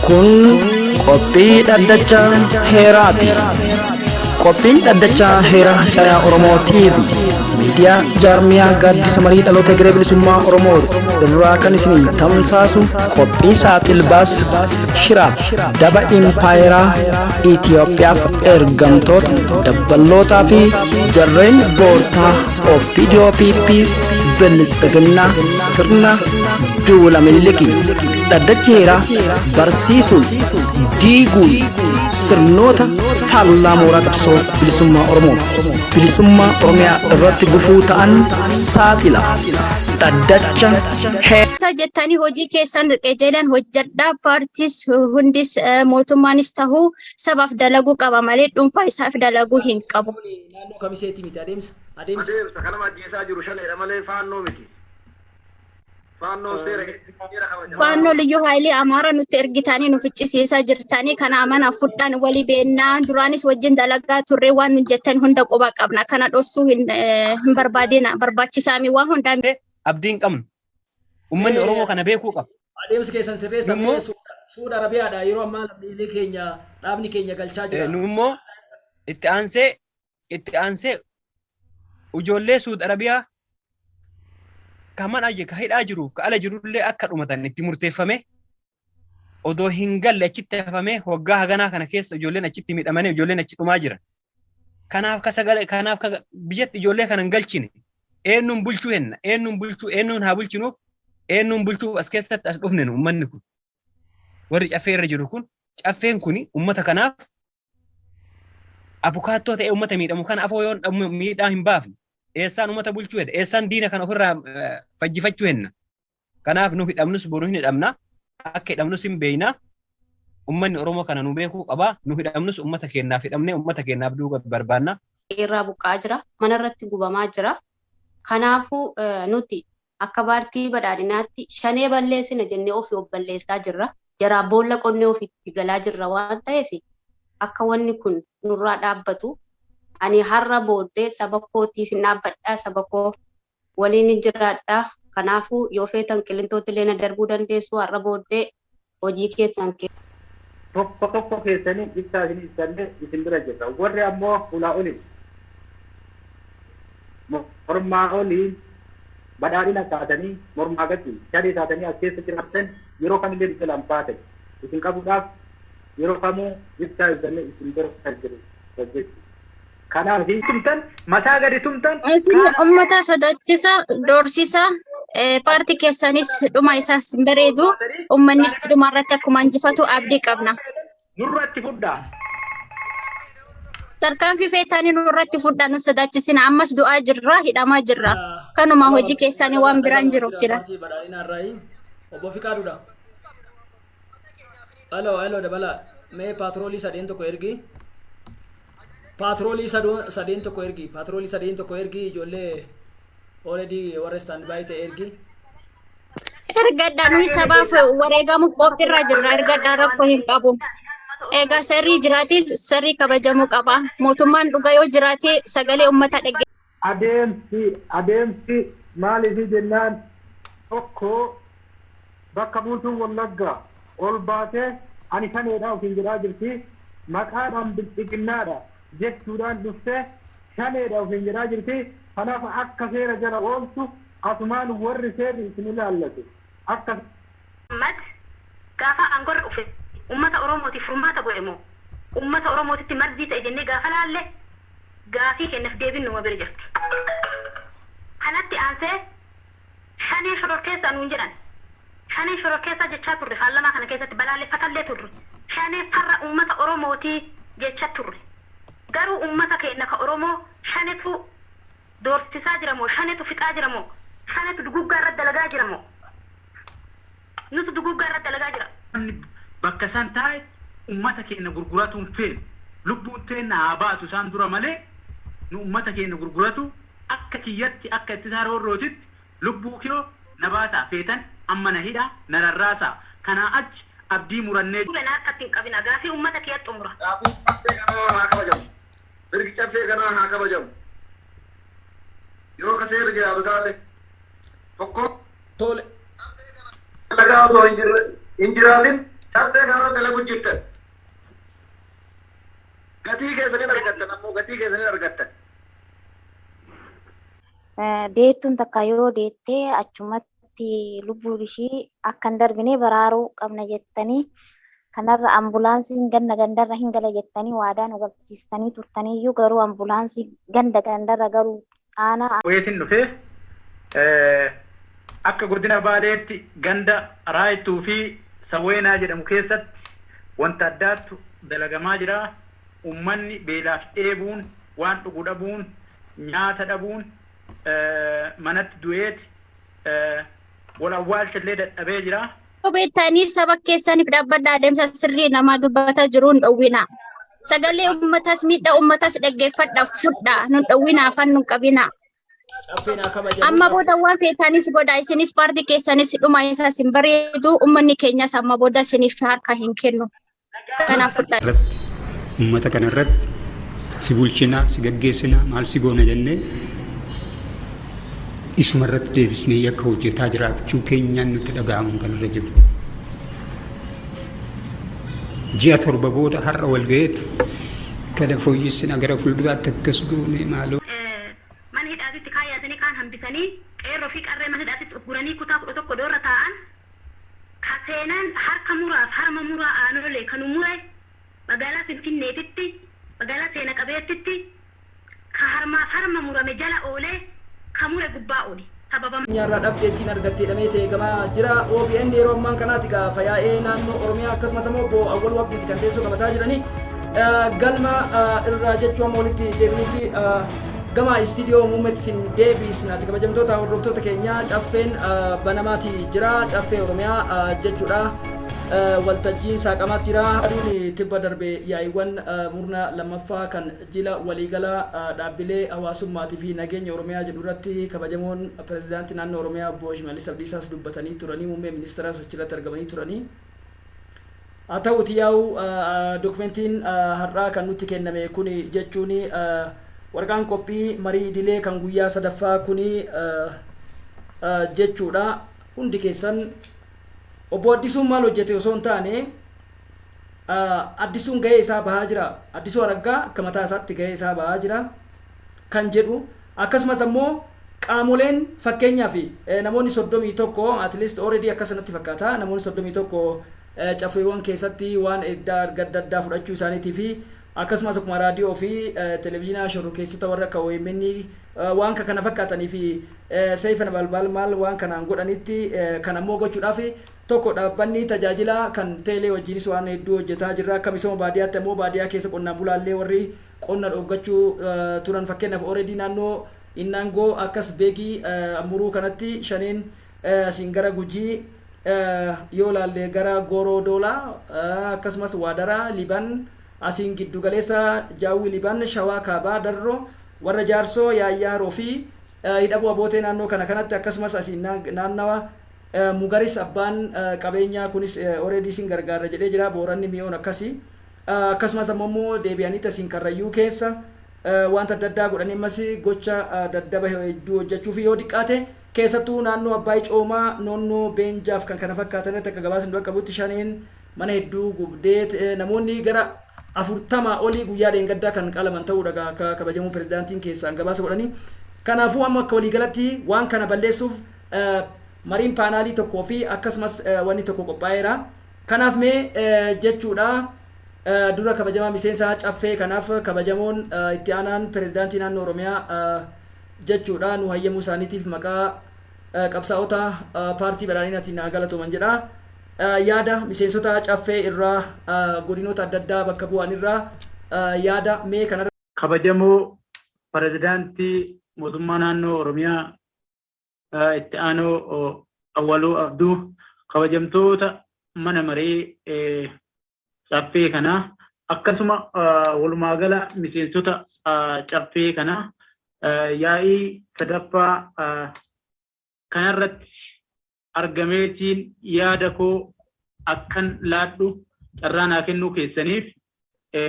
Kun qophii dhaddacha heeraati. Qophiin dhaddacha heeraa Caayaa Oromoo TV miidiyaa jaarmiyaa gaaddisa marii dhaloota egeree bilisummaa Oromoo irraa kan isinii tamsaasu qophii saaxil baas shiraaf daba impaayeraa Itiyoophiyaaf ergamtoota dabballootaa fi jarreen boortaa OPDO PP Biltsiginnaa sirna duula Miniliki dhaddachi heeraa barsiisuun diiguun sirnoota faallaa mooraa qabsoo bilisummaa Oromoo bilisummaa Oromiyaa irratti gufuu ta'an saaxila. Dhaddacha heeraa. Isa jettanii hojii keessan qajeelan hojjedhaa. Paartis hundis mootummaanis tahuu sabaaf dalaguu qaba malee dhuunfaa isaaf dalaguu hin qabu. Naannoo kamiseeti miti adeemsa adeemsa. Adeemsa kanama ajjeesaa jiru shaneedha malee faannoo miti. Faannoon seera seera kabaja. Faannoo liyyuu haayilii Amaara nutti ergitanii nu ficcisiisaa jirtanii kana amana fudhan walii beennaa duraanis wajjin dalagaa turre waan nun jettan hunda quba qabna kana dhossuu hin hin barbaadina barbaachisaami waan hundaa Abdii hin qabnu. Uummanni Oromoo kana beekuu qaba. Adeemsa keessan sirreessa. Nummoo Suud Arabiyaadha yeroo ammaa lammiilee keenya dhaabni keenya galchaa jira. Nu immoo itti aansee ijoollee Suud Arabiyaa ka mana ka hidhaa jiruuf ka ala jirullee akka dhumatan itti murteeffame odoo hin galle achitti hafamee waggaa haganaa kana keessa ijoolleen achitti miidhamanii ijoolleen achi dhumaa jiran. Kanaaf ka sagalee kanaaf ka biyyatti ijoollee kana hin galchine eenyuun bulchuu henna, eenyuun bulchuu, eenyuun haa bulchinuuf, eenyuun bulchuuf as keessatti as dhufne nu uummanni kun warri caffee irra jiru kun, caffeen kuni uummata kanaaf abukaattoo ta'ee uummata miidhamu kana afoo yoon miidhaa hin baafne eessaan uummata bulchuu hedha, eessaan diina kana ofirraa fajjifachuu henna? Kanaaf nu hidhamnus boru hin hidhamna, akka hidhamnus hin beeyna. Uummanni Oromoo kana nu beekuu qaba. Nu hidhamnus uummata keenyaaf hidhamne, uummata keenyaaf duuba barbaanna. Irraa buqqa'aa jira. Mana irratti gubamaa jira. Kanaafuu nuti akka paartii badhaadhinaatti shanee balleessina jennee ofii of balleessaa jirra. Jaraa boolla qonnee ofiitti galaa jirra waan ta'eef akka wanni kun nurraa dhaabbatu, ani har'a booddee saba kootiif hin dhaabbadhaa, saba koo waliin hin jiraadhaa. Kanaafuu yoo feetan qilintootti illee na darbuu dandeessu, har'a booddee hojii keessan Tokko tokko keessanii ibsaa isin ibsannee isin bira jirra. Warri ammoo hulaa olii mormaa olii badhaadhina taatanii, mormaa gadi shanii taatanii as keessa jiraattan, yeroo kamillee nu jalaan baatan. Isin qabuudhaaf yeroo kamuu ibsaa ibsannee isin bira jirra jechuudha. Kanaaf tumtan mataa gadi tumtan. Isin uummata sodaachisa, doorsisa, paartii keessanis dhuma isaas hin bareedu. Uummannis dhuma irratti akkuma injifatu abdii qabna. Nurratti fudhaa. Tarkaanfii feetaanii nurratti fudhaa, nu sodaachisina. Ammas du'aa jirra, hidhamaa jirra. Kanuma hojii keessanii, waan biraan jiru sila. Paartii badhaadhinaa irraayi obbo Fiqaaduudha. Alo, alo, dabala mee paatroolii sadeen tokko ergi. Paatroolii sadeen tokko ergi. Paatroolii sadeen tokko ergi, ijoollee already warra stand by ta'e ergi. Ergadhaa, nuyi sabaaf wareegamuuf qophiirra jirra. Ergadhaa, rakkoo hin qabu. Egaa seerri jiraate seerri kabajamuu qaba. Mootummaan dhugaa yoo jiraate sagalee uummata dhagge. Adeemsi maaliif jennaan, tokko bakka buutuun Wallaggaa ol baatee ani shaneedha ofiin jedhaa jirti, maqaadhaan bilxiginnaadha jechuudhaan dhuftee shaneedha ofiin jedhaa jirti. Kanaaf akka seera jala ooltu asumaan warri seerri isin ilaallatu akka Ahmad gaafa aangorra dhufe ummata Oromootiif furmaata godhe moo ummata Oromootitti marzii ta'e jennee gaafa laalle, gaafii keenyaaf deebiin numa bira jirti. Kanatti aansee shanee shororkeessaa nuun jedhan. Shanee shororkeessaa jechaa turre, paarlamaa kana keessatti balaaleffatallee turre. Shanee farra ummata Oromootii jecha turre. Garuu ummata keenya ka Oromoo shanetu doorsisaa jira moo, shanetu fixaa jira moo, shanetu duguggaa irratti dalagaa jira moo, nutu duguggaa irratti dalagaa jira? Namni bakka isaan taa'e ummata keenya gurguratu hin feenu. Lubbuun teenna haa baatu isaan dura malee nu ummata keenya gurguratu, akka kiyyatti, akka ittisaa roorrootitti lubbuu kiyoo na baasaa, feetan amma na hidhaa, na rarraasaa, kanaa achi abdii murannee. Na harkatti hin qabina, gaafii ummata kiyya xumura. Gaafiin caffee kanaa haa kabajamu. Mirgi caffee kanaa haa kabajamu. Yoo ka seerri jiraatu taate tokko Tole. Dalagaa osoo hin jiraatin. Caffee kanarra dalagu jirtan. Gatii keessanii argattan ammoo gatii keessanii argattan. Deettuun takka yoo deettee achumatti lubbuun ishii akka hin darbine baraaruu qabna jettanii, kanarra ambulaansiin ganda gandarra hin gala jettanii waadaa nu galchiistanii turtaniiyyuu, garuu ambulaansii ganda gandarra garuu aanaa Weetiin dhufee akka godina Baaleetti ganda Raayituu fi Sawweenaa jedhamu keessatti wanta addaattu dalagamaa jira. Uummanni beelaaf dheebuun, waan dhugu dhabuun, nyaata dhabuun manatti du'eeti wal awwaalcha illee dadhabee jira. Beektanii saba keessaniif dhaabbadha. Adeemsa sirrii namaa dubbataa jiru hin dhowwina. Sagalee uummatas, miidhaa uummatas dhaggeeffadha, fudha. Nun dhowwina, afaan nun qabina. Caffeen haa kabajamu. Amma booda waan feetanis godha. Isinis paartii keessanis dhuma isaas hin bareedu. Uummanni keenyas amma booda isiniif harka hin kennu. Kanaaf fudha. Irratti uummata kana irratti si bulchinaa, si gaggeessinaa, maal si goona jennee isuma irratti deebisnee yakka hojjetaa jiraachuu keenyaan nutti dhaga'amuun kan irra jiru. Ji'a 7 booda har'a wal gaheetu kana fooyyessina, gara fuulduraatti akkas goone, maaloo. Mana hidhaatitti kaayyaatanii, kaan hambisanii, qeerroo fi qarree mana hidhaatitti ugguranii kutaa 11 doorra taa'an, ka seenaan harka muraaf harma muraa Aanolee kanu mure, magaalaa Finfinneetitti, magaalaa seena qabeettitti, ka harmaaf harma murame jala oolee, ka mure gubbaa oole. Sababa. Nyaarraa dhabdeettiin argattee hidhamee ta'e eegamaa jira. OBN yeroo ammaan kanaati gaafa yaa'ee naannoo Oromiyaa akkasumas immoo obbo Awwaluu Abdiiti kan teessoo qabataa jiranii. Galma irraa jechuu amma walitti deebinutti gama istiidiyoo muummeetti isin deebisnaati. Kabajamtoota hordoftoota keenyaa, caffeen banamaati jira. Caffee Oromiyaa jechuudha. Waltajjiin saaqamaati jira. Aduun tibba darbe yaa'iiwwan murna lammaffaa kan jila waliigalaa dhaabbilee hawaasummaatii fi nageenya Oromiyaa jedhu irratti kabajamoon pirezidaantii naannoo Oromiyaa obbo Shimallis Abdiisaas dubbatanii turanii, muummee ministeeraas achirratti argamanii turanii. Haa ta'uuti yaa'u dokumentiin har'aa kan nutti kenname kuni, jechuun waraqaan qophii marii idilee kan guyyaa sadaffaa kuni jechuudha. Hundi keessan obbo Addisuun maal hojjete osoo hin taane, Addisuun gahee isaa bahaa jira. Addisuu Araggaa akka mataa isaatti gahee isaa bahaa jira kan jedhu, akkasumas ammoo qaamoleen fakkeenyaaf namoonni 31, at least already akka sanatti fakkaata, namoonni 31 caffeewwan keessatti waan adda addaa fudhachuu isaaniitii fi akkasumas akkuma raadiyoo fi televezyiinaa shororkeessitoota warra akka OMN waan kana fakkaatanii fi Seefa Nabalbaal maal waan kanaan godhanitti, kan ammoo gochuudhaaf tokko dhaabbanni tajaajila kan teelee wajjinis waan hedduu hojjetaa jirra. Akka misooma baadiyyaatti ammoo baadiyyaa keessa qonnaan bulaallee warri qonna dhooggachuu turan, fakkeenyaaf already naannoo Innaangoo akkas Beegii Muruu kanatti shaneen, asiin gara Gujii yoo laalle gara Gooroo Doolaa, akkasumas Waadaraa Liban, asiin giddu galeessa Jaawwii Liban, Shawaa Kaabaa Darroo, warra Jaarsoo Yaayyaaroo fi Hidhabuu Abootee naannoo kana kanatti, akkasumas asiin naannawa Mugaris abbaan qabeenyaa kunis already isin gargaarra jedhee jira. Booranni Mi'oon akkasii, akkasumas ammoo immoo deebi'anii asiin Karrayyuu keessa wanta adda addaa godhanii ammas gocha daddaba hedduu hojjechuu fi yoo diqqaate keessattuu naannoo Abbaay Coomaa, Noonnoo Beenjaaf kan kana fakkaatanitti akka gabaasni dura qabutti shaneen mana hedduu gubdee namoonni gara 40 olii guyyaa dheengaddaa kan qalaman ta'uudha akka kabajamoo pirezidaantiin keessaan gabaasa godhanii. Kanaafuu amma akka waliigalatti waan kana balleessuuf mariin paanaalii tokkoo fi akkasumas wanni tokko qophaa'eera. Kanaaf mee jechuudha dura kabajamaa miseensa caffee kanaaf kabajamoon itti aanaan pirezidaantii naannoo Oromiyaa jechuudha nu hayyamuu isaaniitiif maqaa qabsaa'ota paartii badhaadhinaatiin haa galatooman jedha. Yaada miseensota caffee irraa godinoota adda addaa bakka bu'an irraa yaada mee kana. Kabajamoo pirezidaantii mootummaa naannoo Oromiyaa itti aanoo Awwaluu Abduu, kabajamtoota mana maree caffee kanaa, akkasuma walumaa gala miseensota caffee kanaa, yaa'ii sadaffaa kanarratti argameetiin yaada koo akkan laadhu carraa naa kennuu keessaniif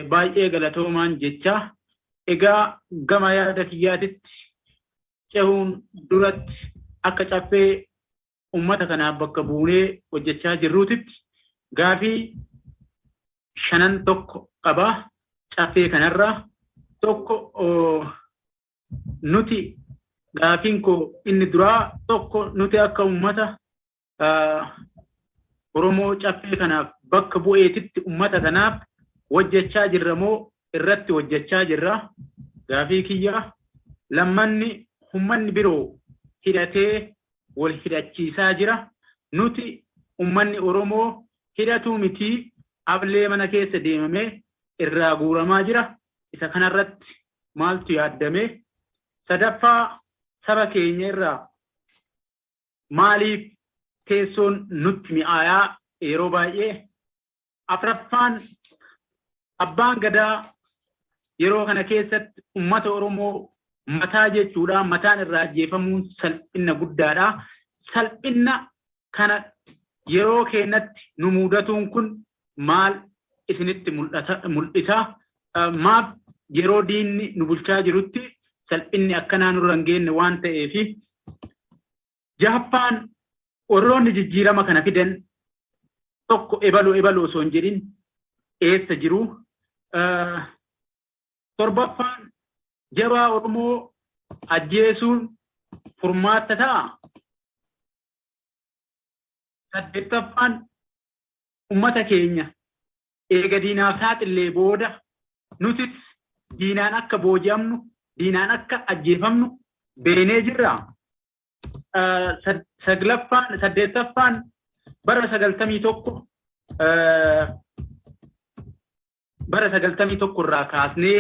baay'ee galatoomaan jecha. Egaa gama yaada kiyyaatitti cehuun duratti, akka caffee ummata kanaaf bakka buunee hojjechaa jirruutitti Gaafii shanan tokko qaba caffee kanarraa. Tokko, nuti gaafiin koo inni duraa tokko, nuti akka uummata Oromoo caffee kanaaf bakka bu'eetitti uummata kanaaf hojjechaa jirra moo irratti hojjechaa jirra? Gaafii kiyya lammanni, uummanni biroo hidhatee wal hidhachiisaa jira. Nuti uummanni Oromoo hidhatuu mitii, ablee mana keessa deemamee irraa guuramaa jira. Isa kanarratti maaltu yaaddame? Sadaffaa, saba keenya irraa maaliif teessoon nutti mi'aayaa yeroo baay'ee? Afraffaan, abbaan gadaa yeroo kana keessatti uummata Oromoo mataa jechuudha. Mataan irraa ajjeefamuun salphina guddaadha. Salphina kana yeroo keenyatti nu mudatuun kun maal isinitti mul'isa? Maaf yeroo diinni nu bulchaa jirutti salphinni akkanaa nurra hin geenye waan ta'eefi. Jahaffaan, warroonni jijjiirama kana fidan tokko ebalu ebalu osoo hin jedhin eessa jiru? Torbaffaan, jabaa Oromoo ajjeesuun furmaata ta'a? Saddeettaffaan, ummata keenya eega diinaaf saaxillee booda nutis diinaan akka booji'amnu, diinaan akka ajjeefamnu beenee jirra. Saglaffaan, saddeettaffaan, bara 91, bara 91 irraa kaasnee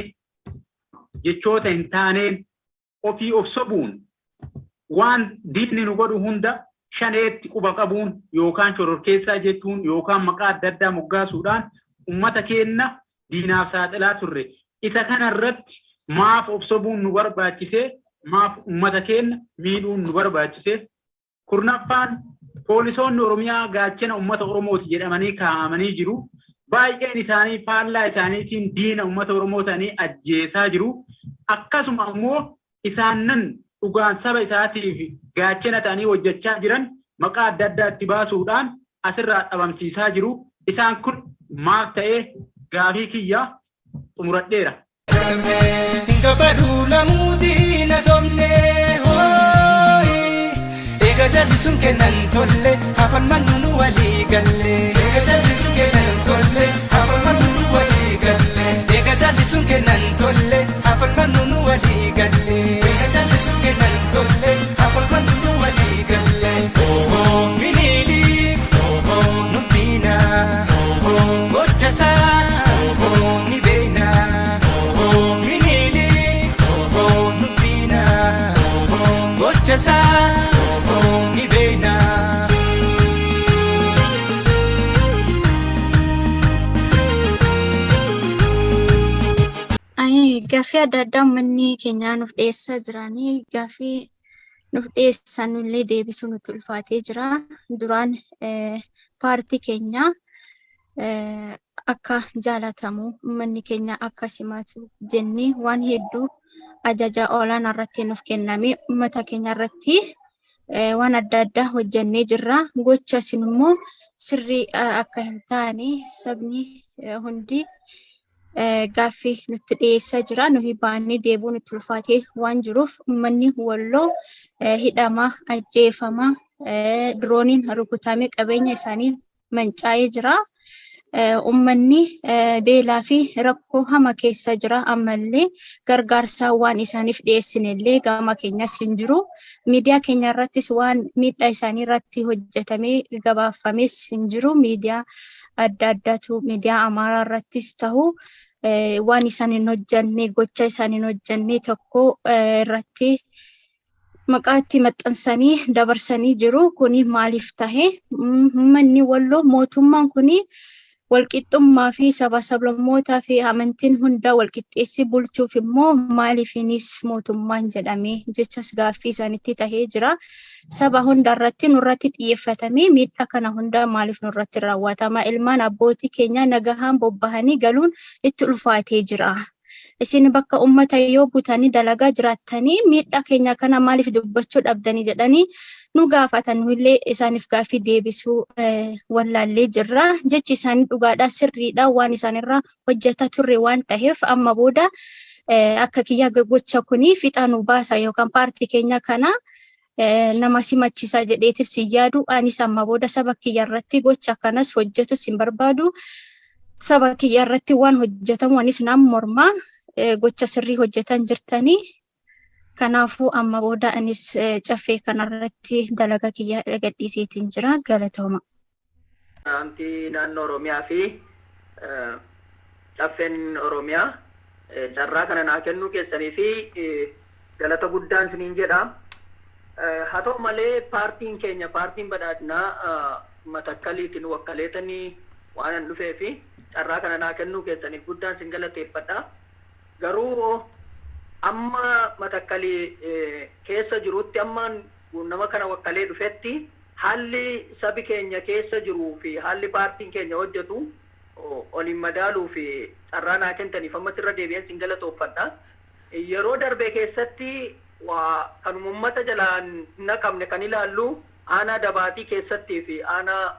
jechoota hin taaneen ofii of sobuun, waan diinni nu godhu hunda shaneetti quba qabuun yookaan shororkeessaa jechuun yookaan maqaa adda addaa moggaasuudhaan ummata keenna diinaaf saaxilaa turre. Isa kana irratti maaf of sobuun nu barbaachise? Maaf ummata keenna miidhuun nu barbaachise? 10ffaan, poolisoonni Oromiyaa gaachana ummata Oromooti jedhamanii kaa'amanii jiru. Baay'een isaanii faallaa isaaniitiin diina ummata Oromoo ta'anii ajjeesaa jiru. Akkasuma ammoo isaannan dhugaan saba isaatiif gaachana ta'anii hojjechaa jiran maqaa adda addaa itti baasuudhaan asirraa dhabamsiisaa jiru. Isaan kun maaf ta'ee? Gaafii kiyya xumuradheera. Gabadhu lamuu diina somnee hooyi. Eega jalli sun kennan tolle, hafan mannu nu walii galle. Eega jalli sun kennan tolle, hafan mannu nu walii galle. Eega jalli sun kennan tolle, hafan mannu nu walii galle. Eega jalli sun kennan tolle, hafan mannu nu walii galle. Ohoo miniili, ohoo nuuf diina, ohoo gocha isaa, ohoo ni beekna. Ohoo miniili, ohoo nuuf diina, ohoo gocha isaa, ohoo ni beekna. Gaaffii adda addaa uummanni keenya nuuf dhiyeessaa jiranii, gaaffii nuuf dhiyeessan illee deebisuu nutti ulfaatee jira. Duraan paartii keenya akka jaalatamu, uummanni keenya akka simatu jennee waan hedduu ajaja olaanaa irratti nuuf kenname uummata keenya irratti waan adda addaa hojjennee jirra. Gocha isin immoo sirrii akka hin taane sabni hundi gaaffii nutti dhiyeessaa jira. Nuyi baannee deebi'uu nutti ulfaatee waan jiruuf, uummanni Walloo hidhamaa, ajjeefamaa, dirooniin rukutamee qabeenya isaanii mancaa'ee jira. Uummanni beelaa fi rakkoo hama keessa jira ammallee, gargaarsa waan isaaniif dhiyeessine illee gama keenyas hin jiru. Miidiyaa keenya irrattis waan miidhaa isaanii irratti hojjetamee gabaafames hin jiru. Miidiyaa adda addaatu, miidiyaa Amaaraa irrattis ta'u, waan isaan hin hojjenne, gocha isaan hin hojjenne tokko irratti maqaa itti maxxansanii dabarsanii jiru. Kuni maaliif tahe? Uummanni Walloo mootummaan kuni walqixxummaa fi saba sablammootaa fi amantiin hunda walqixxeessee bulchuuf immoo maaliifinis mootummaan jedhame jechas gaaffii isaanitti tahee jira. Saba hunda irratti nurratti xiyyeeffatamee miidhaa kana hunda maaliif nurratti raawwatama? Ilmaan abbootii keenyaa nagahaan bobbahanii galuun itti ulfaatee jira. Isin bakka ummata yoo butanii dalagaa jiraattanii miidhaa keenya kana maaliif dubbachuu dhabdanii jedhanii nu gaafatan. Nullee isaaniif gaaffii deebisuu wallaallee jirra. Jechi isaanii dhugaadhaa, sirriidha, waan isaanirraa hojjetaa turre waan ta'eef amma booda akka kiyya gocha kuni fixa nu baasa yookaan paartii keenya kana nama simachiisa jedheetis hin yaadu. Anis amma booda saba kiyya irratti gocha akkanas hojjetus hin barbaadu. Saba kiyya irratti waan hojjetamu anis nan morma. Gocha sirrii hojjetan jirtanii. Kanaafuu amma booda anis caffee kanarratti dalagaa kiyya gadhiiseetiin jira. Galatooma. Wanti naannoo Oromiyaa fi caffeen Oromiyaa carraa kana naa kennuu keessanii fi galata guddaan isiniin jedha. Haa ta'u malee, paartiin keenya, paartiin badhaadhinaa, Matakkaliitiin wakkaleetanii waan an dhufee fi carraa kana naa kennuu keessaniif guddaan isin galateeffadha. Garuu amma Matakkalii keessa jirutti, amma nama kana wakkalee dhufetti, haalli sabi keenya keessa jiruu fi haalli paartiin keenya hojjetu oliin madaaluu fi carraa naa kentaniif ammas irra deebi'een isin galatoofadha. Yeroo darbe keessatti waa kanuma uummata jalaan naqamne kan ilaallu aanaa Dabaatii keessattii fi aanaa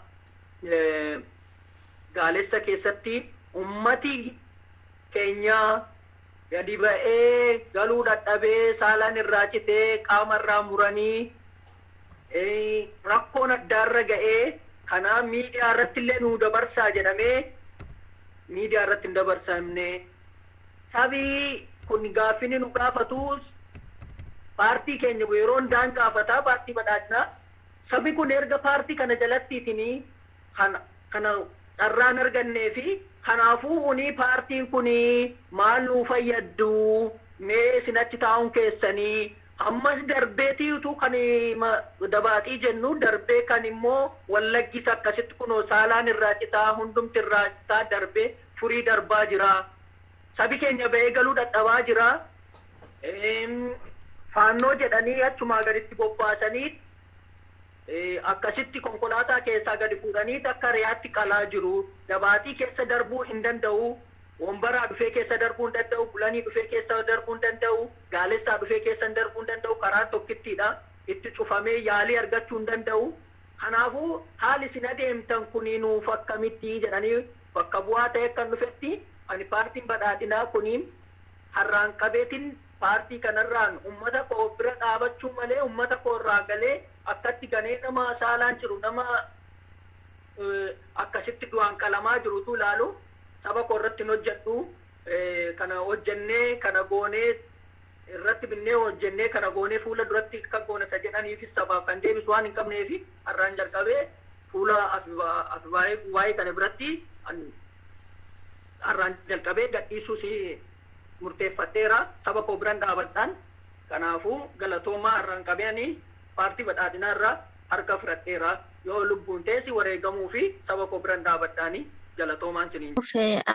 Gaalessa keessatti ummati keenya gadi ba'ee galuu dadhabee, saalaan irraa citee, qaama irraa muranii, rakkoon addaarra ga'ee, kanaa miidiyaa irratti illee nuu dabarsaa jedhamee miidiyaa irratti hin dabarsamne. Sabii kun gaaffini nu gaafatus paartii keenya yeroo hundaan gaafataa, paartii badhaadhinaa. Sabi kun erga paartii kana jalattiitinii kana carraan argannee fi kanaafuu uni paartiin kun maal nuu fayyaddu mee isin achi taa'uun keessanii? Ammas darbeetii utuu kan Dabaaxii jennu darbee, kan immoo Wallaggis akkasitti kunoo saalaan irraa citaa, hundumti irraa citaa, darbee furii darbaa jira. Sabi keenya ba'ee galuu dadhabaa jira. Faannoo jedhanii achumaa gaditti bobbaasanii akkasitti konkolaataa keessaa gadi fuudhanii akka re'aatti qalaa jiru. Dabaaxii keessa darbuu hin danda'u. Wombaraa dhufee keessa darbuu hin danda'u. Bulanii dhufee keessa darbuu hin danda'u. Gaalessaa dhufee keessa darbuu hin danda'u. Karaan tokkittiidha. Itti cufamee yaalii argachuu hin danda'u. Kanaafuu haali isin adeemtan kuni nuuf akkamitti jedhanii bakka bu'aa ta'e kan dhufetti, ani paartiin badhaadhinaa kuni har'aan qabeetiin paartii kanarraan ummata koo bira dhaabachuu malee, ummata koo irraa galee akkatti ganee nama saalaan jiru, nama akkasitti du'aan qalamaa jirutu ilaalu saba koo irratti hin hojjedhu. Kana hojjennee, kana goonee, irratti binnee hojjennee, kana goonee fuula duratti akka goone isa jedhaniifis sabaaf kan deebisu waan hin qabneefi har'aan jalqabee fuula waa'ee kana biratti har'aan jalqabee gadhiisuus murteeffadheera. Saba koo biran dhaabadhaan. Kanaafuu galatoomaa. Har'aan qabee ani paartii badhaadhinaa irraa harka fudhadheera. Yoo lubbuun teessi wareegamuu fi saba koo biran dhaabadhaani, galatoomaan siniin.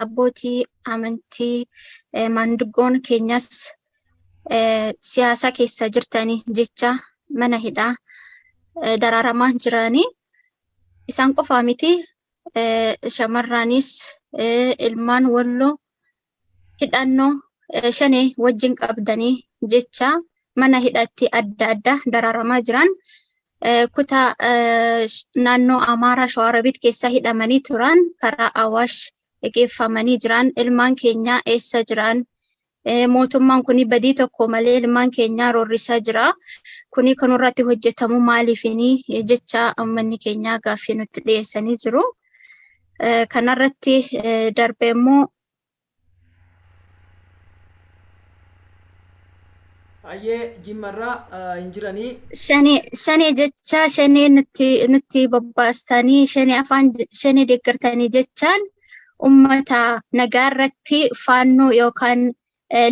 Abbootii amantii, maanguddoon keenyas siyaasa keessa jirtanii jecha mana hidhaa dararamaa jiranii. Isaan qofaa miti, shamarranis ilmaan Walloo hidhannoo Shanee wajjin qabdanii jecha mana hidhatti adda addaa dararamaa jiran, kutaa naannoo Amaaraa Shawaarabit keessa hidhamanii turan karaa Awaash geeffamanii jiran. Ilmaan keenya eessa jiran? Mootummaan kun badii tokko malee ilmaan keenya roorrisaa jira. Kuni kan irratti hojjetamu maaliifini jecha uummanni keenya gaaffii nutti dhiyeessanii jiru. Kanarratti darbee immoo Hayyee, Jimmarraa hin jiranii. Shanee jecha shanee nutti bobbaastanii, shanee afaan shanee deeggartanii jechaan ummata nagaa irratti faannoo yookaan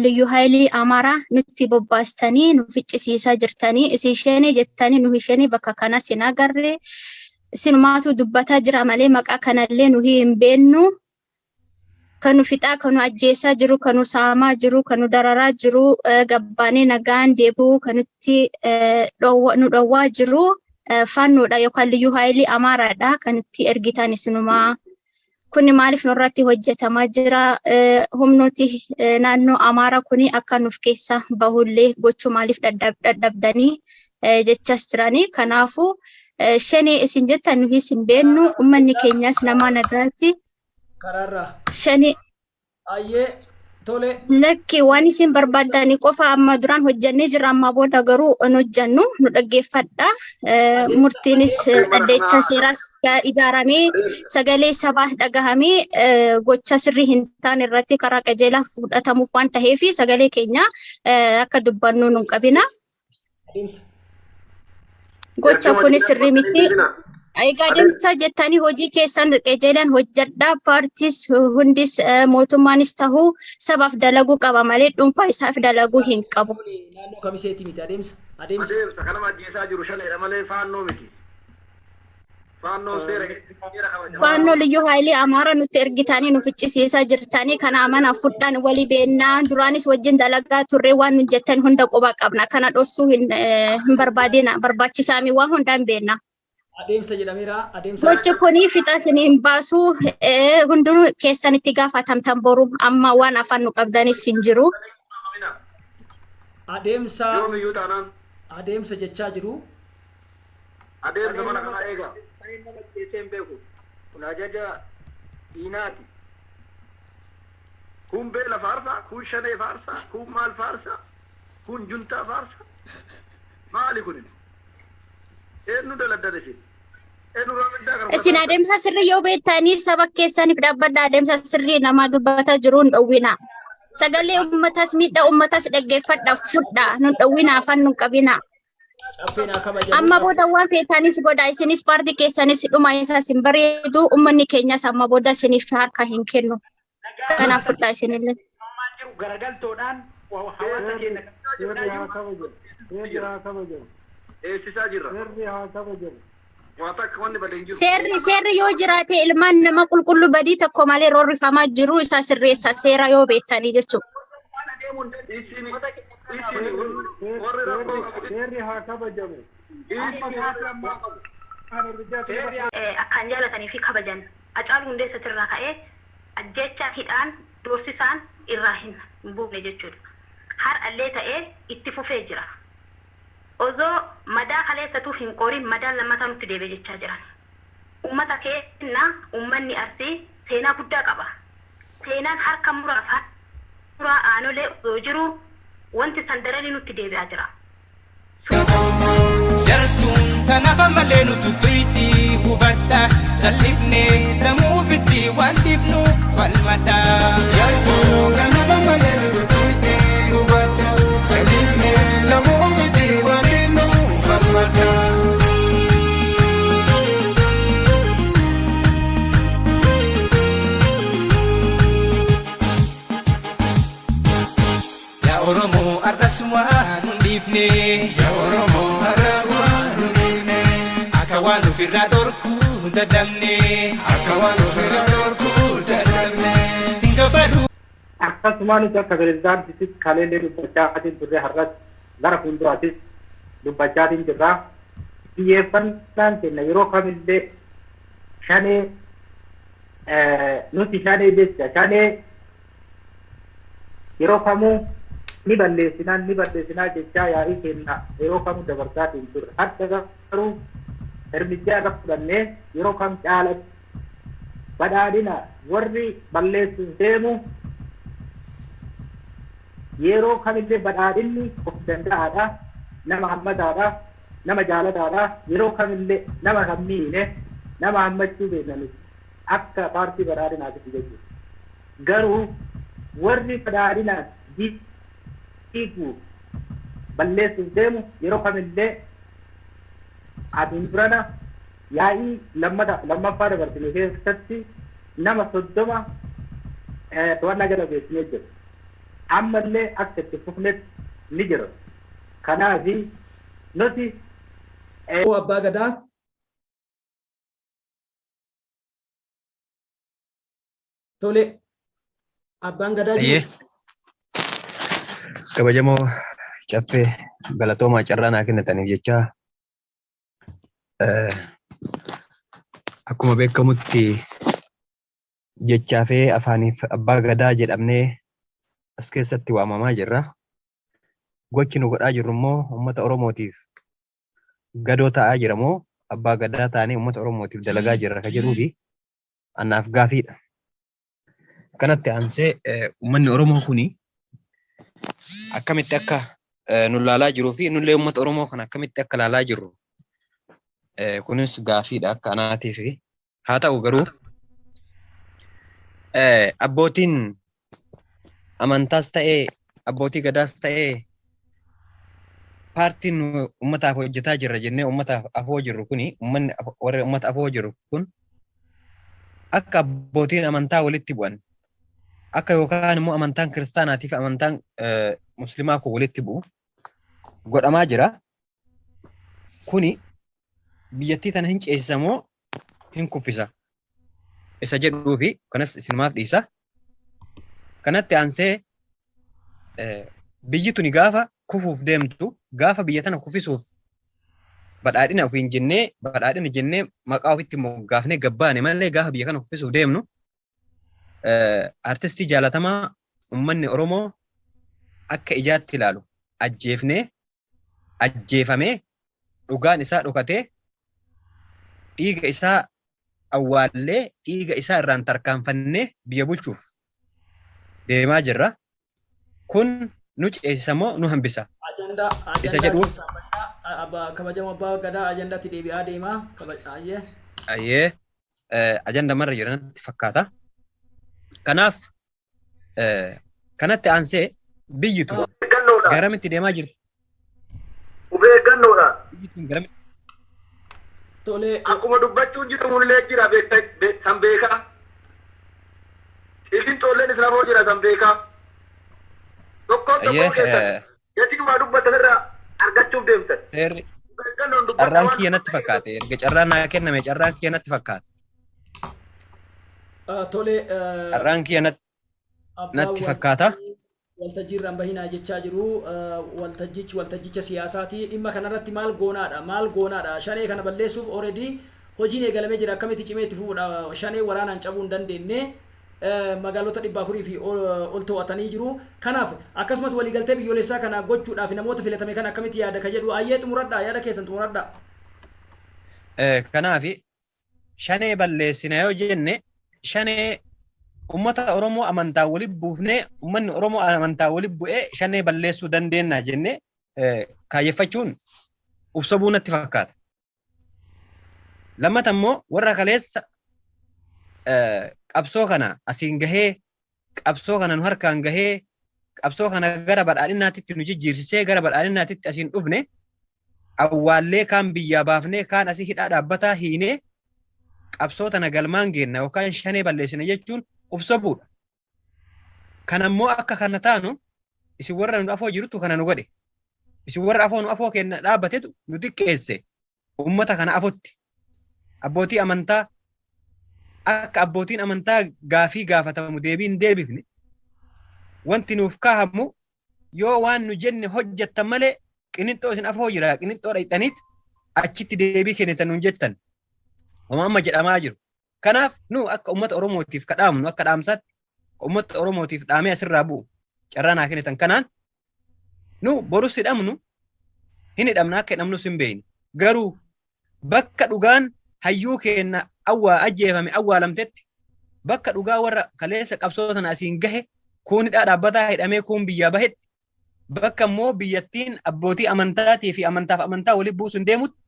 liyyuu haayilii Amaaraa nutti bobbaastanii nu ficcisiisaa jirtanii. Isin shanee jettanii, nu shanee bakka kanas hin agarre, isinumaatu dubbataa jira malee maqaa kanallee nu hin beennu. Kan nu fixaa, kan nu ajjeesaa jiru, kan nu saamaa jiru, kan nu dararaa jiru, gabbaanee nagaan deebi'uu kan nutti nu dhowwaa jiru faannoodha yookaan liyyuu haayilii Amaaraadha kan nutti ergitan isinumaa. Kuni maaliif nurratti hojjetamaa jira? Humnooti naannoo Amaaraa kuni akka nuuf keessa bahullee gochuu maaliif dadhabdanii jechas jiranii. Kanaafuu shanee isin jettan nuhis hin beennu, uummanni keenyas nama nagaati. Karaarraa. Shanee Ayyee tole. Lakki, waan isin barbaaddanii qofa amma duraan hojjannee jirra, amma booda garuu hin hojjannu, nu dhaggeeffadha. Murtiinis dhaddacha seeraas ijaaramee sagalee sabaa dhagahamee gocha sirrii hin taane irratti karaa qajeelaa fudhatamuuf waan ta'eef sagalee keenya akka dubbannu nu hin qabina. Adeemsa. Gocha kun sirrii miti. Egaa adeemsa jettanii hojii keessan qajeelan hojjedhaa. Paartiis hundis mootummaanis tahuu sabaaf dalaguu qaba malee dhuunfaa isaaf dalaguu hin qabu. Naannoo kamiseeti miti adeemsa. Adeemsa. Adeemsa kanama ajjeesaa jiru shaneedha malee faannoo miti. Faannoon seera kabaja. Faannoo liyyuu haayilii Amaara nutti ergitanii nu ficcisiisaa jirtanii, kana amana fudhaan walii beennaa, duraanis wajjin dalagaa turre, waan nu jettan hunda quba qabna, kana dhossuu hin barbaadina, barbaachisaami, waan hundaa hin beekna. Adeemsa jedhameera. Adeemsa. Gochi kuni fixa isin hin baasu, hundinuu keessan itti gaafatamtan boru, amma waan afaan nu qabdanis hin jiru. Adeemsa. Yoomiyyuu taanaan. Adeemsa jechaa jiru. Adeemsa mana kanaa eegaa. Kan nama ajjeesee hin beeku. Kun ajaja diinaati. Kun beela faarsaa, kun shanee faarsaa, kun maal faarsaa, kun juntaa faarsaa. Maali kunin? Eenyu daladdan isin? Eenyu raamiddaa kana Isin adeemsa sirrii yoo beektanii saba keessaniif dhaabbadha, adeemsa sirrii nama dubbataa jiru hin dhowwina. Sagalee uummatas, miidhaa uummatas dhaggeeffadha, fudha, nun dhowwina, afaan nun qabina. Caffeen haa kabajamu. Amma booda waan feetanis godha, isinis paartii keessanis dhuma isaas hin bareedu, uummanni keenyas amma booda isiniif harka hin kennu. Kanaaf fudhaa isinillee. Jiru garagaltoodhaan hawaasa keenya Seerri haa kabajamu. Seerri haa kabajamu. Eessisaa jirra. Seerri haa kabajamu. Waa takka wanni bade hin jiru. Seerri yoo jiraate ilmaan nama qulqulluu badii tokko malee roorrifamaa jiru isaa sirreessa, seera yoo beektanii jechuudha. Isin warri rakkoo qabu. Seerri haa kabajamu. Akkaan jaalatanii fi kabajan Hacaaluu Hundeessatirraa ka'ee ajjeechaan, hidhaan, doorsisaan irraa hin buufne jechuudha. Har'allee ta'ee itti fufee jira. Osoo madaa kaleessatuu hin qorin madaan lammataa nutti deebi'e jechaa jiran. Ummata keenna, ummanni Arsii seenaa guddaa qaba. Seenaan harka muraaf harka muraa Aanolee osoo jiruu wanti san daranii nutti deebi'aa jira. Jartuun tanaaf ammallee nu tuttuyti hubadha, callifne lamuufitti waan dhiifnu falmadha. Jartuun kanaaf ammallee nu tuttuyti hubadha, callifne lamuufitti waan dhiifnu falmadha. Yaa Oromoo, arras waan nun dhiifne. Yaa Oromoo, arras waan nun dhiifne. Akka waan ofirraa dhorkuu dadhabne. Akka waan ofirraa dhorkuu dadhabne. Hin gabaru. Akkasuma nuti akka pirezidaantiitti kaleellee dubbachaatiin turre, har'as gara fuulduraattis dubbachaatiin jirra. Xiyyeeffannaan keenya yeroo kamillee shanee, nuti shanee jecha shanee yeroo kamuu ni balleessinaa, ni balleessinaa jechaa yaa'ii keenya yeroo kamuu dabarsaatiin turre. Hadda garuu hirmijjaa irra fudhannee yeroo kam caalatti badhaadhina warri balleessuuf deemu yeroo kamillee badhaadhinni of danda'aadha, nama hammataadha, nama jaalataadha, yeroo kamillee nama kan miine nama hammachuu beekna nuti akka paartii badhaadhinaatitti jechuudha. Garuu warri badhaadhina diiguu balleessuuf deemu yeroo kamillee asiin durana yaa'ii lammaffaa dabarsine keessatti nama 30 to'annaa jala geessinee jira. Ammallee akka itti fufnetti ni jira. Kanaaf nuti Abbaa Gadaa. Tole. Abbaan Gadaa Ayyee. jiru. Kabajamoo caffee, galatoomaa carraa naa kennitaniif jecha. Akkuma beekamutti Jechaafee afaaniif abbaa gadaa jedhamnee as keessatti waamamaa jirra. Gochi nu godhaa jirru immoo uummata Oromootiif gadoo ta'aa jira moo abbaa gadaa taanee uummata Oromootiif dalagaa jirra ka jedhuu fi anaaf gaafiidha. Kanatti aansee uummanni Oromoo kuni akkamitti akka nu laalaa jiruu fi nullee uummata Oromoo kana akkamitti akka laalaa jirru kunis gaafiidha akka anaatiif. Haa ta'u garuu abbootiin amantaas ta'ee abbootii gadaas ta'ee paartiin nu uummataaf hojjetaa jirra jennee uummataaf afoo jirru kuni, uummanni warri uummata afoo jiru kun akka abbootiin amantaa walitti bu'an, akka yookaan immoo amantaan kiristaanaatii fi amantaan muslimaa kun walitti bu'u godhamaa jira. Kuni biyyattii tana hin ceesisa moo hin kuffisa isa jedhuu fi kanas isinumaaf dhiisa. Kanatti aansee biyyi tuni gaafa kufuuf deemtu, gaafa biyya tana kuffisuuf badhaadhina ofiin jennee, badhaadhina jennee maqaa ofitti moggaafnee gabbaane malee, gaafa biyya kana kuffisuuf deemnu artistii jaalatamaa uummanni Oromoo akka ijaatti ilaalu ajjeefnee, ajjeefamee, dhugaan isaa dhokatee, dhiiga isaa awwaallee, dhiiga isaa irraan tarkaanfannee biyya bulchuuf deemaa jirra. Kun nu ceesisa moo nu hambisa? Ajandaa Isa ajandaa jedhuuf keessaa bal'aa kabajamoo abbaa gadaa ajandaatti deebi'aa deemaa. Ayyee. Ayyee, ajanda marra jiranatti fakkaata. Kanaaf kanatti aansee biyyi tun garamitti deemaa jirti? Of eeggannoodhaan. Biyyi tun garamitti Tolee. Akkuma dubbachuun jedhamullee jira san beekaa. Qilinxoolleen isin afoo jira, san beekaa. Tokkoon Ayyee tokkoon keessan gatii waa dubbatan irraa argachuuf deemtan. Seerri Of eeggannoon dubbadhaa carraan waan kiyya natti fakkaate, erga carraan naa kenname carraan kiyya natti fakkaate. Tolee. Carraan kiyya natti Abbaa natti fakkaata. Waltajjii irraan bahinaa jechaa jiru. Waltajjichi waltajjicha siyaasaati. Dhimma kanarratti maal goonaadha? Maal goonaadha? Shanee kana balleessuuf already hojiin eegalamee jira. Akkamitti cimee itti fufuudha? Shanee waraanaan cabuu hin dandeenye. Magaalota 400 fi ol to'atanii jiru. Kanaaf akkasumas waliigaltee biyyoolessaa kana gochuudhaaf namoota filatame kana akkamitti yaada ka jedhu, ayyee, xumuradhaa, yaada keessan xumuradhaa. Kanaaf shanee balleessina yoo jenne, shanee ummata Oromoo amantaa walitti buufnee, uummanni Oromoo amantaa walitti bu'ee shanee balleessuu dandeenya jennee kaayyeffachuun uf sobuu natti fakkaata. Lammata immoo warra kaleessa qabsoo kana asiin gahee, qabsoo kana nu harkaan gahee, qabsoo kana gara badhaadhinaatitti nu jijjiirsisee gara badhaadhinaatitti asiin dhufne awwaallee, kaan biyyaa baafnee, kaan asii hidhaa dhaabbataa hiinee, qabsoo tana galmaan geenna yookaan shanee balleessina jechuun uf sobuudha. Kanammoo akka kana taanu isin warra nu afoo jirutu kana nu godhe. Isin warra afoo nu afoo kenna dhaabbatetu nu xiqqeesse ummata kana afotti. Abbootii amantaa akka abbootiin amantaa gaafii gaafatamu deebii hin deebifne, wanti nuuf kaahamu yoo waan nu jenne hojjettan malee Qilinxoo isin afoo jira, Qilinxoo dhaqxaniit achitti deebii kennitan nuun jettan. Homa amma jedhamaa jiru. Kanaaf nu akka uummata Oromootiif kadhaamnu, akka dhaamsaatti uummata Oromootiif dhaamee asirraa bu'u carraa naa kennitan kanaan, nu borus hidhamnu hin hidhamna, akka hidhamnus hin beeknu. Garuu bakka dhugaan hayyuu keenna awwaa ajjeefame awwaalamtetti, bakka dhugaa warra kaleessa qabsoo tana asiin gahe kuun hidhaa dhaabbataa hidhamee, kuun biyyaa bahetti, bakka immoo biyyattiin abbootii amantaatii fi amantaaf amantaa walitti buusuun deemutti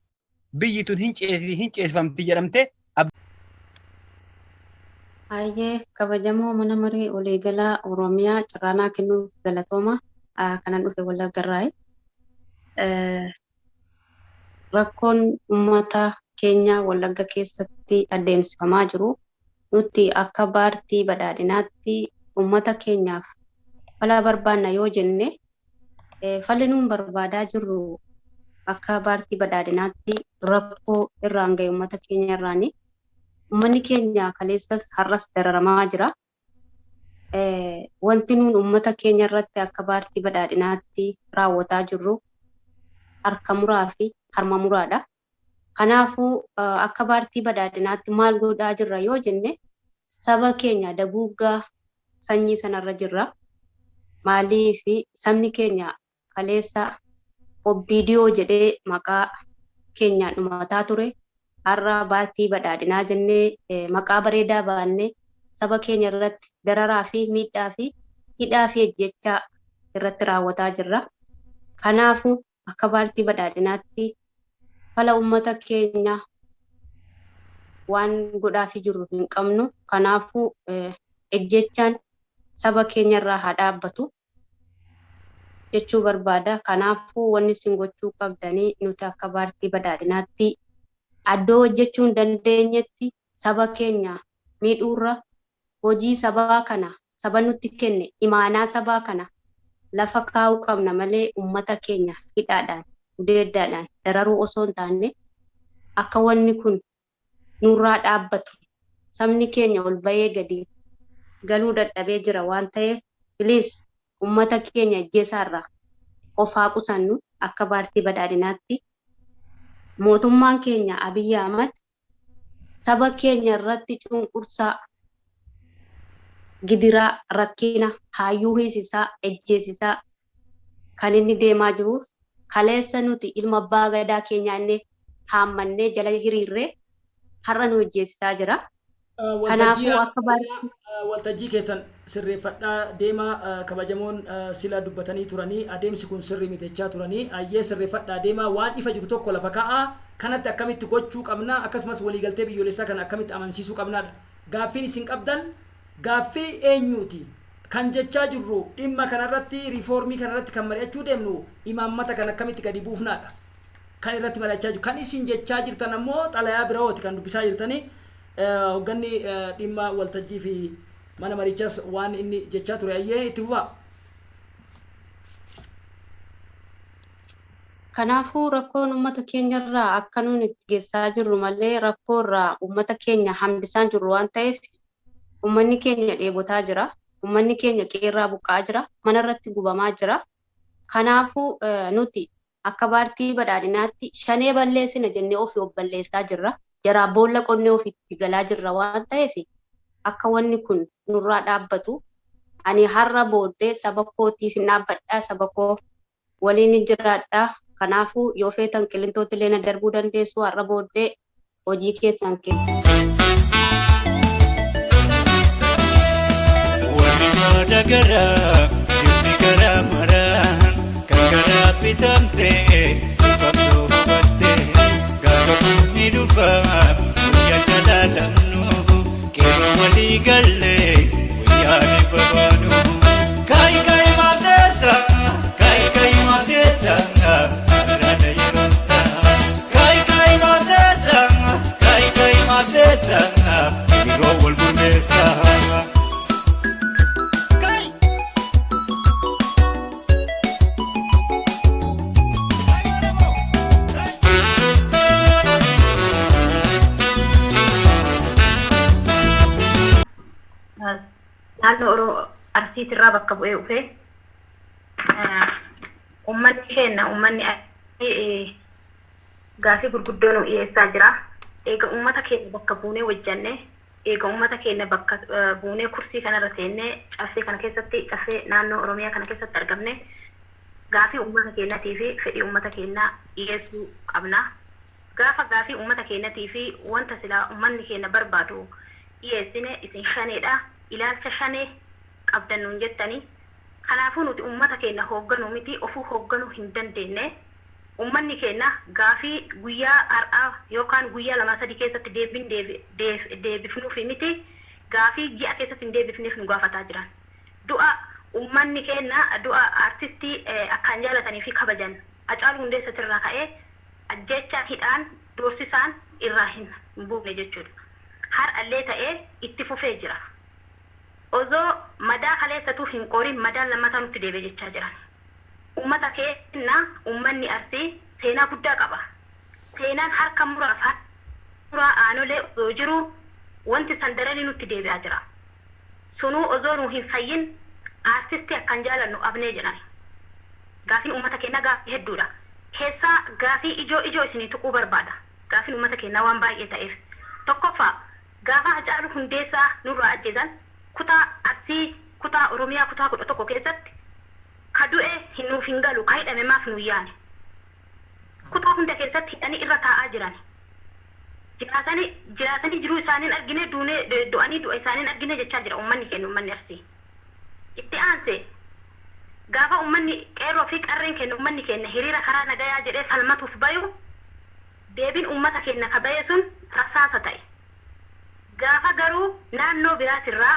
biyyi tun hin ceesi, hin ceesifamti jedhamtee Hayyee, kabajamoo mana maree waliigalaa Oromiyaa, carraanaa kennuuf galatooma. Kanan dhufe Wallaggarraayi. Rakkoon uummata keenya Wallagga keessatti adeemsifamaa jiru, nuti akka paartii badhaadhinaatti uummata keenyaaf fala barbaanna yoo jenne, falli nuun barbaadaa jirru akka paartii badhaadhinaatti rakkoo irraan gahe uummata keenya irraani. Uummanni keenya kaleessas har'as dararamaa jira. Wanti nuun uummata keenya irratti akka paartii badhaadhinaatti raawwataa jirru harka muraa fi harma muraadha. Kanaafuu akka paartii badhaadhinaatti maal godhaa jirra yoo jenne, Saba keenya daguuggaa sanyii sanarra jirra. Maaliif sabni keenya kaleessa OPDO jedhee maqaa keenyaan dhumataa ture. Har'a paartii badhaadhinaa jennee maqaa bareedaa baannee saba keenya irratti dararaa fi miidhaa fi hidhaa fi ejjechaa irratti raawwataa jirra. Kanaafuu akka paartii badhaadhinaatti fala uummata keenya waan godhaafii jirru hin qabnu. Kanaafuu ejjechaan saba keenya irraa haa dhaabbatu jechuu barbaada. Kanaafuu wanni isin gochuu qabdanii nuti akka paartii badhaadhinaatti addoo hojjechuu hin dandeenyetti saba keenya miidhuurra hojii sabaa kana saba nutti kenne imaanaa sabaa kana lafa kaa'uu qabna malee uummata keenya hidhaadhaan gudeeddaadhaan dararuu osoo hin taane akka wanni kun nurraa dhaabbatu sabni keenya ol bahee gadi galuu dadhabee jira waan ta'eef piliis uummata keenya ajjeesaarraa of haa qusannu akka paartii badhaadhinaatti. Mootummaan keenya Abiyyi Ahmad saba keenya irratti cunqursaa, gidiraa, rakkina, hayyuu hiisisaa, ejjeesisaa kan inni deemaa jiruuf kaleessa nuti ilma abbaa gadaa keenyaa inni haammannee jala hiriirree har'a nu ejjeesisaa jira. Kanaafuu akka paartii Waltajjii keessan sirreeffadhaa deemaa, kabajamoon sila dubbatanii turanii, adeemsi kun sirrii miti jechaa turanii, ayyee sirreeffadhaa deemaa, waan ifa jiru tokko lafa kaa'aa, kanatti akkamitti gochuu qabna, akkasumas waliigaltee biyyoolessaa kana akkamitti amansiisuu qabnaadha. Gaaffiin isin qabdan gaaffii eenyuuti? Kan jechaa jirru dhimma kanarratti, riifoormii kanarratti kan mari'achuu deemnu imaammata kan akkamitti gadi buufnaadha. Kan irratti mari'achaa jiru. Kan isin jechaa jirtan ammoo xalayaa birooti kan dubbisaa jirtanii. Hoogganni dhimma waltajjii fi mana marichas waan inni jechaa ture ayyee itti fufaa. Kanaafuu rakkoon uummata keenyarraa akka nuun itti geessaa jirru malee rakkoo irraa uummata keenya hambisaa jirru waan ta'eef uummanni keenya dheebotaa jira. Uummanni keenya qeerraa buqqa'aa jira. Mana irratti gubamaa jira. Kanaafuu nuti akka paartii badhaadhinaatti shanee balleessina jennee ofii of balleessaa jirra. Jaraa boolla qonnee ofiitti galaa jirra waan ta'eef akka wanni kun nurraa dhaabbatu ani har'a booddee saba kootiif hin dhaabbadhaa, saba koo waliin hin jiraadhaa. Kanaafuu yoo feetan qilintootti illee na darbuu dandeessu, har'a booddee hojii keessan kennu. Warri maada garaa jirti garaa maraan kan garaa bitamte qabsoo hubatte gaafa ni dhufa guyyaa jalaalamnu qeerroo walii gallee guyyaa ni babaanu. Kaayi kaayi maateessa, kaayi kaayi maateessa, har'aadha yeroonsa. Kaayi kaayi maateessa, kaayi kaayi maateessa, yeroo wal gurmeessa. Naannoo Oromoo Arsiitirraa bakka bu'ee dhufee uummanni keenya, uummanni Arsii gaafii gurguddoo nu dhiyeessaa jira. Eega uummata keenya bakka buunee hojjannee, eega uummata keenya bakka buunee kursii kanarra seennee, caffee kana keessatti, caffee naannoo Oromiyaa kana keessatti argamne, gaafii uummata keenyatii fi fedhii uummata keenyaa dhiyeessuu qabna. Gaafa gaafii uummata keenyatii fi wanta silaa uummanni keenya barbaadu dhiyeessine, isin shaneedha, ilaalcha shanee qabdan nuun jettanii. Kanaafuu nuti uummata keenya hoogganuu miti, ofuu hoogganuu hin dandeenye. Uummanni keenya gaafii guyyaa har'aa yookaan guyyaa lama sadii keessatti deebiin deebifnuufi miti, gaafii ji'a keessatti hin deebifneef nu gaafataa jiran. Du'a uummanni keenya, du'a aartistii akkaan jaalatanii fi kabajan Hacaaluu Hundeessatirraa ka'ee ajjeechaan, hidhaan, doorsisaan irraa hin buufne jechuudha. Har'allee ta'ee itti fufee jira. Osoo madaa kaleessatuu hin qorin madaan lammataa nutti deebi'e jechaa jiran. Uummata keenya, uummanni Arsii seenaa guddaa qaba. Seenaan harka muraaf harka muraa aanolee osoo jiru wanti san daranii nutti deebi'aa jira. Sunuu osoo nu hin fayyin aartistii akkaan jaalannu abnee jedhan. Gaafiin uummata keenyaa gaafii hedduudha. Keessaa gaafii ijoo ijoo isinii tuquu barbaada. Gaafiin uummata keenyaa waan baay'ee ta'eef. Tokkoffaa, Gaafa Hacaaluu Hundeessaa nurraa ajjeesan, kutaa Arsii, kutaa Oromiyaa kutaa 11 keessatti ka du'e nuuf hin galu, ka hidhame maaf nu yaane? Kutaa hunda keessatti hidhanii irra taa'aa jiran. Jiraatanii jiraatanii jiruu isaanii hin argine, duunee du'anii du'a isaanii hin argine jechaa jira uummanni keenya, uummanni Arsii. Itti aansee gaafa uummanni qeerroo fi qarreen keenya, uummanni keenya hiriira karaa nagayaa jedhee falmatuuf bayu, deebiin uummata keenya ka baye sun rasaasa ta'e. Gaafa garuu naannoo biraatirraa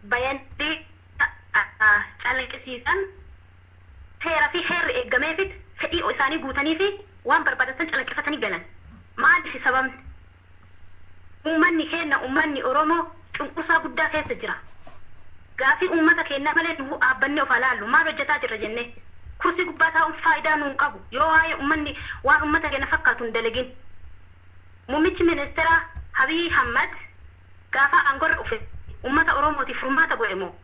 bayanii calaqqisiisan, seera fi heerri eeggameefit fedhii isaanii guutanii fi waan barbaadan san calaqqifatanii galan. Maaliif sababni? Uummanni keenya, uummanni Oromoo, cunqursaa guddaa keessa jira. Gaafii uummata keenyaa malee nu dhaabbannee of haa laallu, maal hojjetaa jirra jennee. Kursii gubbaa taa'uun faayidaa nuun qabu yoo waa'ee uummanni waan uummata keenya fakkaatu hin dalagin. Muummichi ministeeraa Abiy Ahmad gaafa aangorra dhufe uummata Oromootiif furmaata godhe moo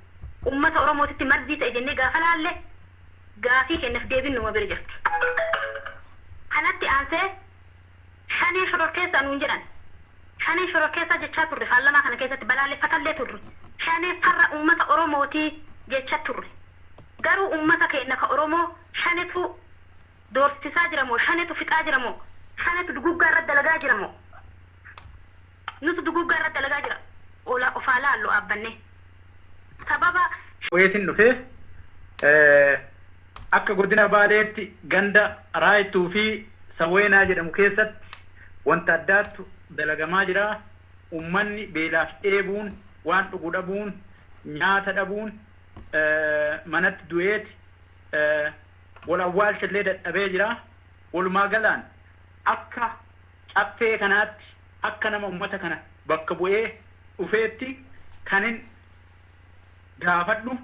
uummata Oromootitti marzii ta'e jennee gaafa laalle, gaafii keenyaaf deebiin numa bira jirti. Kanatti aansee Shanee shororkeessaa nuun jedhan. Shanee shororkeessaa jechaa turre, paarlamaa kana keessatti balaaleffatallee turre. Shanee farra uummata Oromootii jecha turre. Garuu uummata keenya ka Oromoo shanetu doorsisaa jira moo, shanetu fixaa jira moo, shanetu duguggaa irratti dalagaa jira moo, nutu duguggaa irratti dalagaa jira? Ola ofaa laallu dhaabbannee. Sababa Bu'eetiin dhufee akka godina Baaleetti ganda Raayituu fi Sawweenaa jedhamu keessatti wanta addaattu dalagamaa jira. Uummanni beelaaf dheebuun, waan dhugu dhabuun, nyaata dhabuun manatti du'eeti wal awwaalcha illee dadhabee jira. Walumaa galaan akka caffee kanaatti, akka nama uummata kana bakka bu'ee dhufeetti kanin gaafadhu,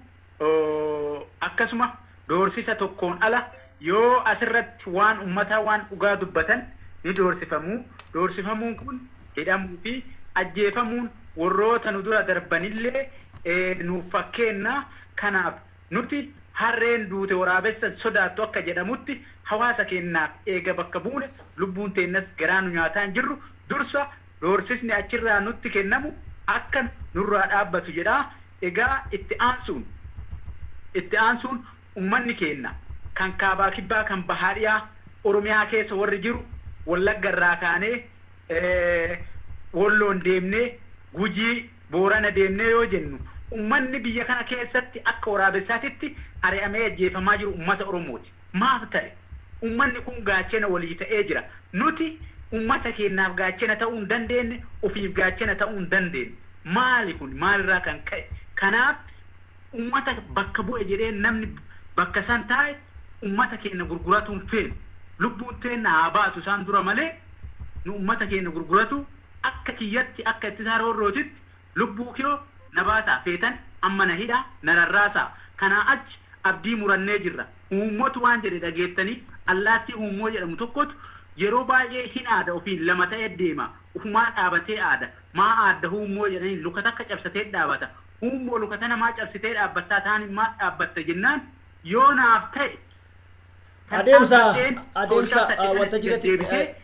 akkasuma doorsisa tokkoon ala yoo asirratti waan uummataa, waan dhugaa dubbatan ni doorsifamu. Doorsifamuun kun hidhamuu fi ajjeefamuun warroota nu dura darbanillee nuuf fakkeenna. Kanaaf nuti harreen duute waraabessa sodaattu akka jedhamutti, hawaasa keenyaaf eega bakka buune lubbuun teennas garaa nu nyaataa hin jirru. Dursa doorsisni achirraa nutti kennamu akka nurraa dhaabbatu jedha. Egaa itti aansuun ummanni keenya kan kaabaa, kibbaa, kan bahaa, dhiyaa Oromiyaa keessa warri jiru, Wallagga irraa kaanee Wolloon deemnee, Gujii, Boorana deemnee yoo jennu, ummanni biyya kana keessatti akka waraabessaatitti ari'amee ajjeefamaa jiru ummata Oromooti. Maaf ta'e? Ummanni kun gaachena walii ta'ee jira. Nuti ummata keenyaaf gaachena ta'uu hin dandeenye, ofiif gaachena ta'uu hin dandeenye. Maali kun? Maalirraa kan ka'e? Kanaaf ummata bakka bu'e jedhee namni bakka san taa'e ummata keenya gurguratu hin feenu. Lubbuun teenna haa baatu isaan dura malee nu ummata keenya gurguratu, akka kiyyatti, akka ittisaa roorrootitti, lubbuu kiyoo na baasaa, feetan amma na hidhaa, na rarraasaa, kanaa achi abdii murannee jirra. Huummotu waan jedhe dhageettanii? Allaattii huummoo jedhamu tokkotu yeroo baay'ee hin aada, ofiin lama ta'ee deema, ufumaa dhaabatee aada. Maa aadda huummoo jedhanii, luka takka cabsatee dhaabata. Huummoo, luka tana maa cabsitee dhaabbattaa ta'an, maa dhaabbatta jennaan, yoo naaf ta'e Adeemsa waltajjii irratti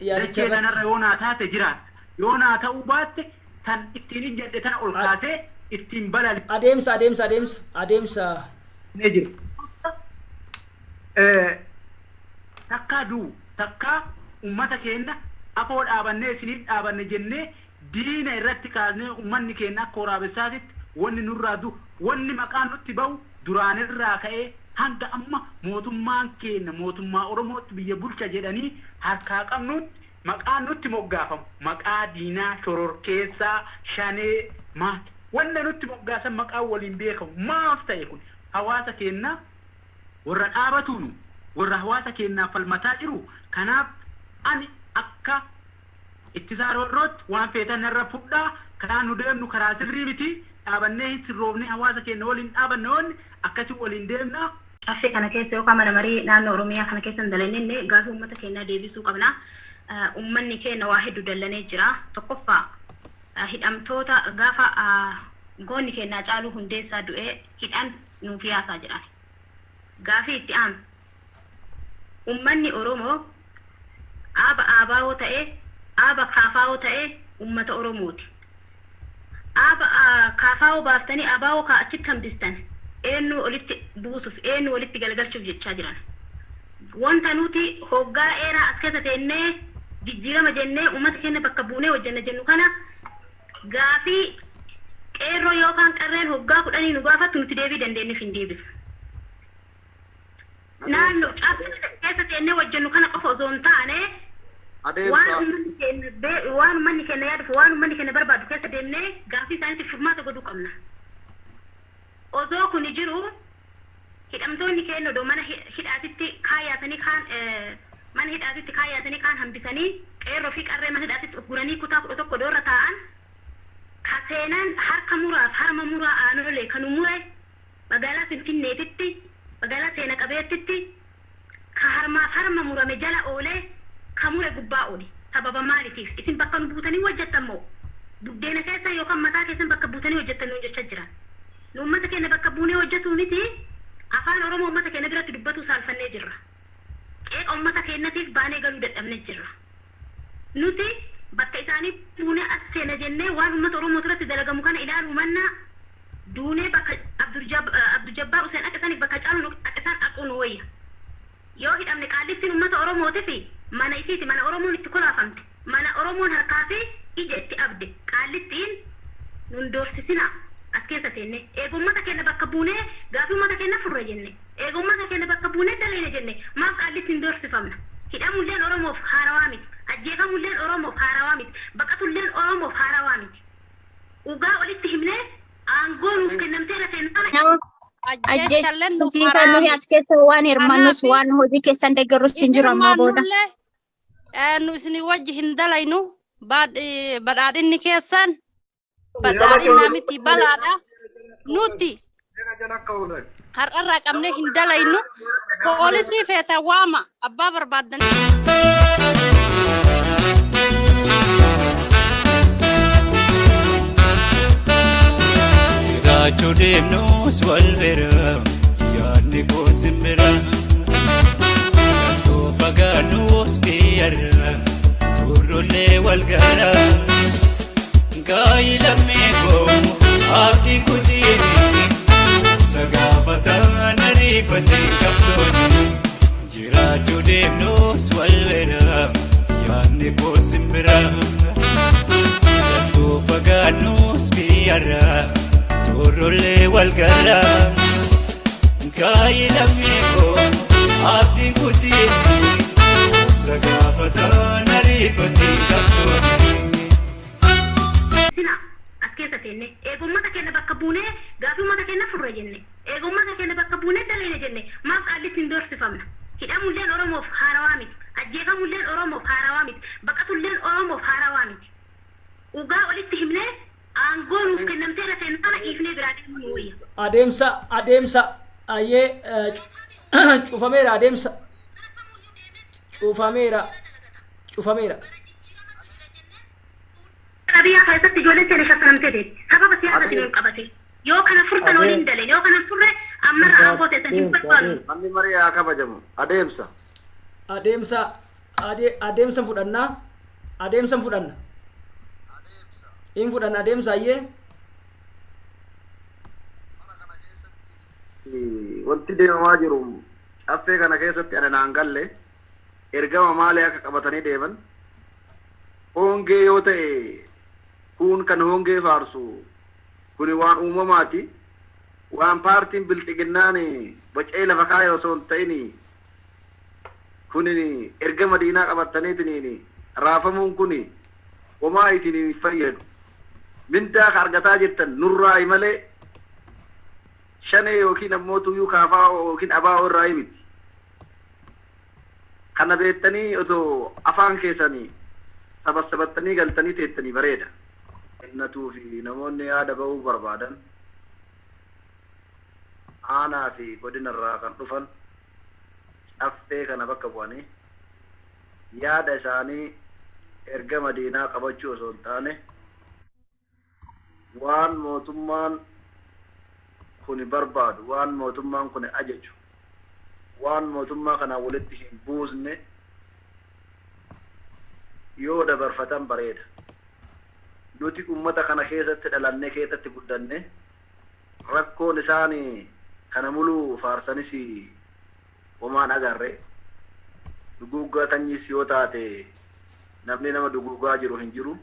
yaadicha dachee kanarra yoo naa taate jiraata, yoo naa ta'uu baatte tan ittiin ijjadhe tana ol kaasee ittiin balali. Adeemsa. Ni jira. Takkaa du'u, takkaa ummata keenya afoo dhaabannee isiniif dhaabanne jennee diina irratti kaasnee ummanni keenya akka waraabessaatitti wanni nurraa du'u, wanni maqaan nutti ba'u duraanirraa ka'ee hanga amma mootummaan keenya mootummaa Oromootti biyya bulcha jedhanii harkaa qabnutti maqaan nutti moggaafamu maqaa diinaa, shororkeessaa, shanee, maal wanna nutti moggaasan maqaan waliin beekamu. Maaf ta'e kun? Hawaasa keenya warra dhaabatuunu, warra hawaasa keenyaaf falmataa jiru. Kanaaf ani akka ittisaa roorrootti waan feetan narra fudhaa. Karaa nu deemnu karaa sirrii miti. Dhaabannee hin sirroofne, hawaasa keenya waliin dhaabanne, wanni akkasii waliin deemna. Caffee kana keessa yookaan mana marii naannoo Oromiyaa kana keessa hin dalannenne gaafii uummata keenyaa deebisuu qabna. Uummanni keenya waa hedduu dallanee jira. Tokkoffaa, hidhamtoota gaafa goonni keenyaa Caaluu Hundeessaa du'ee hidhan nuuf yaasaa jedhan. Gaafii itti aanu. Uummanni Oromoo aaba aabaawoo ta'ee, aaba kaafaawoo ta'ee Uummata Oromooti. Aba KFO baaftanii ABO kaa achitti hambistan eenyu olitti buusuuf, eenyu walitti galgalchuuf jechaa jiran? Wanta nuti hoggaa dheeraa as keessa teennee jijjiirama jennee uummata keenya bakka buunee hojjenna jennu kana, gaafii qeerroo yookaan qarreen hoggaa 10 nu gaafattu nuti deebii dandeenyeef hin deebisu. Naannoo caffee keessa teennee hojjennu kana qofa osoo hin taane, waan uummanni keenya, waan uummanni keenya yaaduuf, waan uummanni keenya barbaadu keessa deemnee gaafii isaaniitiif furmaata godhuu qabna. Osoo kuni jiru, hidhamtoonni keenya odoo mana hidhaatitti kaayyaatanii kaan, mana hidhaatitti kaayyaatanii kaan hambisanii, qeerroo fi qarree mana hidhaatitti ugguranii kutaa 11 doorra taa'an, ka seenaan harka muraaf harma muraa Aanolee kan mure magaalaa Finfinneetitti, magaalaa seena qabeettitti, ka harmaaf harma murame jala oolee ka mure gubbaa oole. Sababa maaliitiif isin bakka nu buutanii hojjettan moo buddeena keessa yookaan mataa keessan bakka buutanii hojjettan nuun jechaa jiran? Nu uummata keenya bakka buunee hojjetuu miti, afaan Oromoo uummata keenya biratti dubbatuu saalfannee jirra. Qeeqa uummata keenyatiif baanee galuu dadhabnee jirra. Nuti bakka isaanii buunee as seena jennee waan uummata Oromoo irratti dalagamu kana ilaaluu mannaa, duunee bakka Abdujabbaar Hussein akka isaaniif bakka caalu akka isaan haquu nu wayya. Yoo hidhamne, Qaallittiin uummata Oromootiif mana isiiti, mana Oromoon itti kolaafamte, mana Oromoon harkaa fi ija itti abde. Qaallittiin nun doorsisina. As keessa teenne eega uummata keenya bakka buunee gaafii uummata keenya furre jenne, eega uummata keenya bakka buunee daleene jenne, maaf Qaallittiin doorsifamna? Hidhamulleen Oromoof haarawaa miti, ajjeefamulleen Oromoof haarawaa miti, baqatulleen Oromoof haarawaa miti. Dhugaa walitti himnee aangoo nuuf kennamteera seenaa. Ajjeechalleen nuuf Ajjeesisiisan haaraa nuyi miti. as keessa waan hirmaannus Kanaaf waan hojii keessan deeggarrus hin hin jiru ammaa booda. Hirmaannullee nu isinii wajji hin dalaynu. Badhaadhinni keessan badhaadhinaa miti, balaadha. Nuti har'arraa qabnee hin dalaynu. Poolisii feeta waama, abbaa barbaaddan. Jiraachuu deemnus wal bira, yaadni koo simbira. Galtuu fagaannus biyyarra, turrullee wal gara. Gaayi lammii koo, abdii kutiini, sagaafataan ariifatee qabsooni. Jiraachuu deemnus wal bira, yaadni koo simbira. Galtuu fagaannus biyyarra, turrullee wal gara. Gaayi lammii koo, abdii kutiini, sagaafataan ariifatee qabsooni. Sina as keessa teenne eega uummata keenya bakka buunee gaafii uummata keenya furre jenne, eega uummata keenya bakka buunee daleene jenne, maaf Qaallittiin doorsifamna? Hidhamulleen Oromoof haarawaa miti, ajjeefamulleen Oromoof haarawaa miti, baqatulleen Oromoof haarawaa miti. Dhugaa walitti himnee aangoo nuuf kennamteera seenaa dhiifnee biraa deemuu nu wayya. Adeemsa, adeemsa, ayyee, cufameera, adeemsa cufameera, cufameera. Biyya keessatti ijoolleen seena shaffaramtee teetti. Sababa siyaasaatiin wal qabate. Yoo kana furtan waliin daleen, yoo kana furre ammarra aangoo teessan hin barbaadu. Manni marii haa kabajamu. Adeemsa. Adeemsa, adeemsa fudhannaa, adeemsa fudhanna, in fudhanna adeemsa, ayyee. Wanti deemamaa jiru caffee kana keessatti ana naan galle. Ergama maalii akka qabatanii deeman? Hongee yoo ta'e, kun kan hongee faarsu kuni waan uumamaati, waan paartiin Bilxiginnaan bocee lafa kaa'e osoo hin ta'in, kunin ergama diinaa qabataniitiin raafamuun kun homaa isin hin fayyadu. Mindaa ka argataa jirtan nurraayi malee Shanee yookiin ammoo tuyyuu KFO yookiin ABO irraa miti. Kana beektanii otoo afaan keessanii sabassabattanii galtanii teettanii bareeda. Kennatuu fi namoonni yaada ba'uu barbaadan aanaa fi godina irraa kan dhufan caffee kana bakka bu'anii yaada isaanii ergama diinaa qabachuu osoo hin taane, waan mootummaan kuni barbaadu, waan mootummaan kuni ajaju, waan mootummaa kanaan walitti hin buusne yoo dabarfatan bareeda. Nuti ummata kana keessatti dhalanne, keessatti guddanne, rakkoon isaan kana muluu faarsanis homaan agarre. Duguuggaa sanyiis yoo taate namni nama duguugaa jiru hin jiru.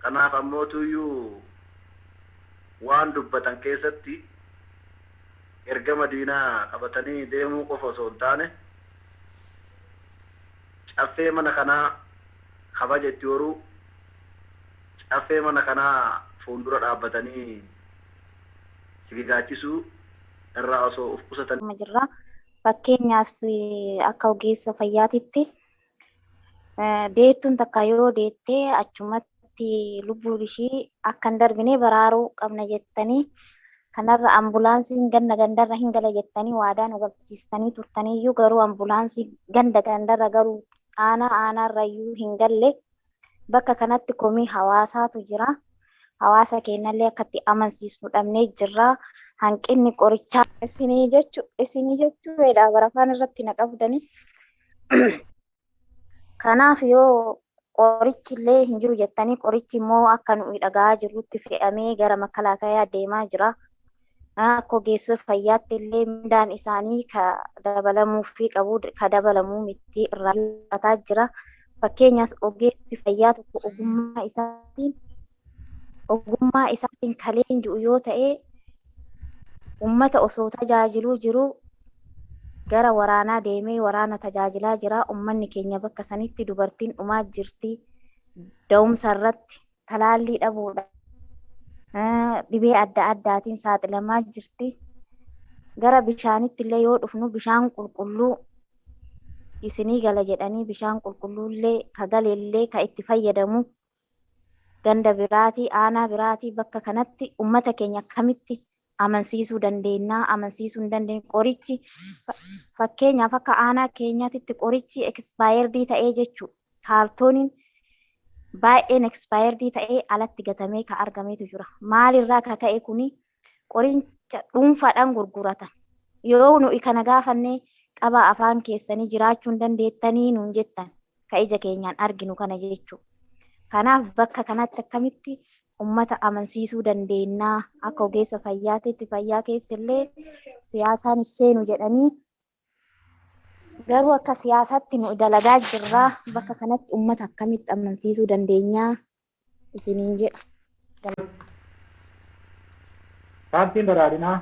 Kanaaf ammootuyyuu waan dubbatan keessatti ergama diinaa qabatanii deemuu qofa osoo hin taane, caffee mana kanaa kabaja itti horuu, caffee mana kanaa fuuldura dhaabbatanii sigigaachisuu irraa osoo of qusatan. Jirra. Fakkeenyaaf, akka ogeessa fayyaatitti deettuun takka yoo deettee achumatti lubbuun ishii akka hin darbine baraaruu qabna jettanii, kanarra ambulaansiin ganda gandarra hin gala jettanii waadaa nu galchiistanii turtaniiyyuu, garuu ambulaansii ganda gandarra garuu aanaa aanaarrayyuu hin galle. Bakka kanatti komii hawaasaatu jira. Hawaasa keenyallee akka itti amansiisnu dhabnee jirra. Hanqinni qorichaa isinii jechuudha barafaan irratti na qabdani. Kanaaf yoo qorichi illee hin jiru jettanii, qorichi immoo akka nuyi dhaga'aa jirrutti fe'amee gara makalaakayaa deemaa jira. Akka ogeessa fayyaatti illee mindaan isaanii ka dabalamuufii qabu ka dabalamuu miti, irraa hir'ataa jira. Fakkeenyaaf, ogeessi fayyaa tokko ogummaa isaatiin ka leenji'u yoo ta'e, ummata osoo tajaajiluu jiru gara waraanaa deemee waraana tajaajilaa jira. Ummanni keenya bakka sanitti dubartiin dhumaa jirti. Da'umsa irratti talaallii dhabuudha. Dhibee adda addaatiin saaxilamaa jirti. Gara bishaanitti illee yoo dhufnu, bishaan qulqulluu isinii gala jedhanii, bishaan qulqulluu illee ka galeellee ka itti fayyadamu ganda biraatii, aanaa biraatii. Bakka kanatti ummata keenya akkamitti amansiisuu dandeenya? Amansiisuu hin dandeenye. Qorichi, fakkeenyaaf, akka aanaa keenyaatitti qorichi expired ta'ee jechuudha. Kaartooniin baay'een expired ta'ee alatti gatamee ka argameetu jira. Maalirraa ka ka'e kuni? Qoricha dhuunfaadhaan gurguratan. Yoo nuyi kana gaafannee, qabaa afaan keessanii jiraachuu hin dandeettanii nuun jettan, ka ija keenyaan arginu kana jechuudha. Kanaaf bakka kanatti akkamitti ummata amansiisuu dandeenyaa? Akka ogeessa fayyaatitti, fayyaa keessa illee siyaasaan seenu jedhanii, garuu akka siyaasaatti nu dalagaa jirraa. Bakka kanatti ummata akkamitti amansiisuu dandeenyaa isiniin jedha. Paartiin Badhaadhinaa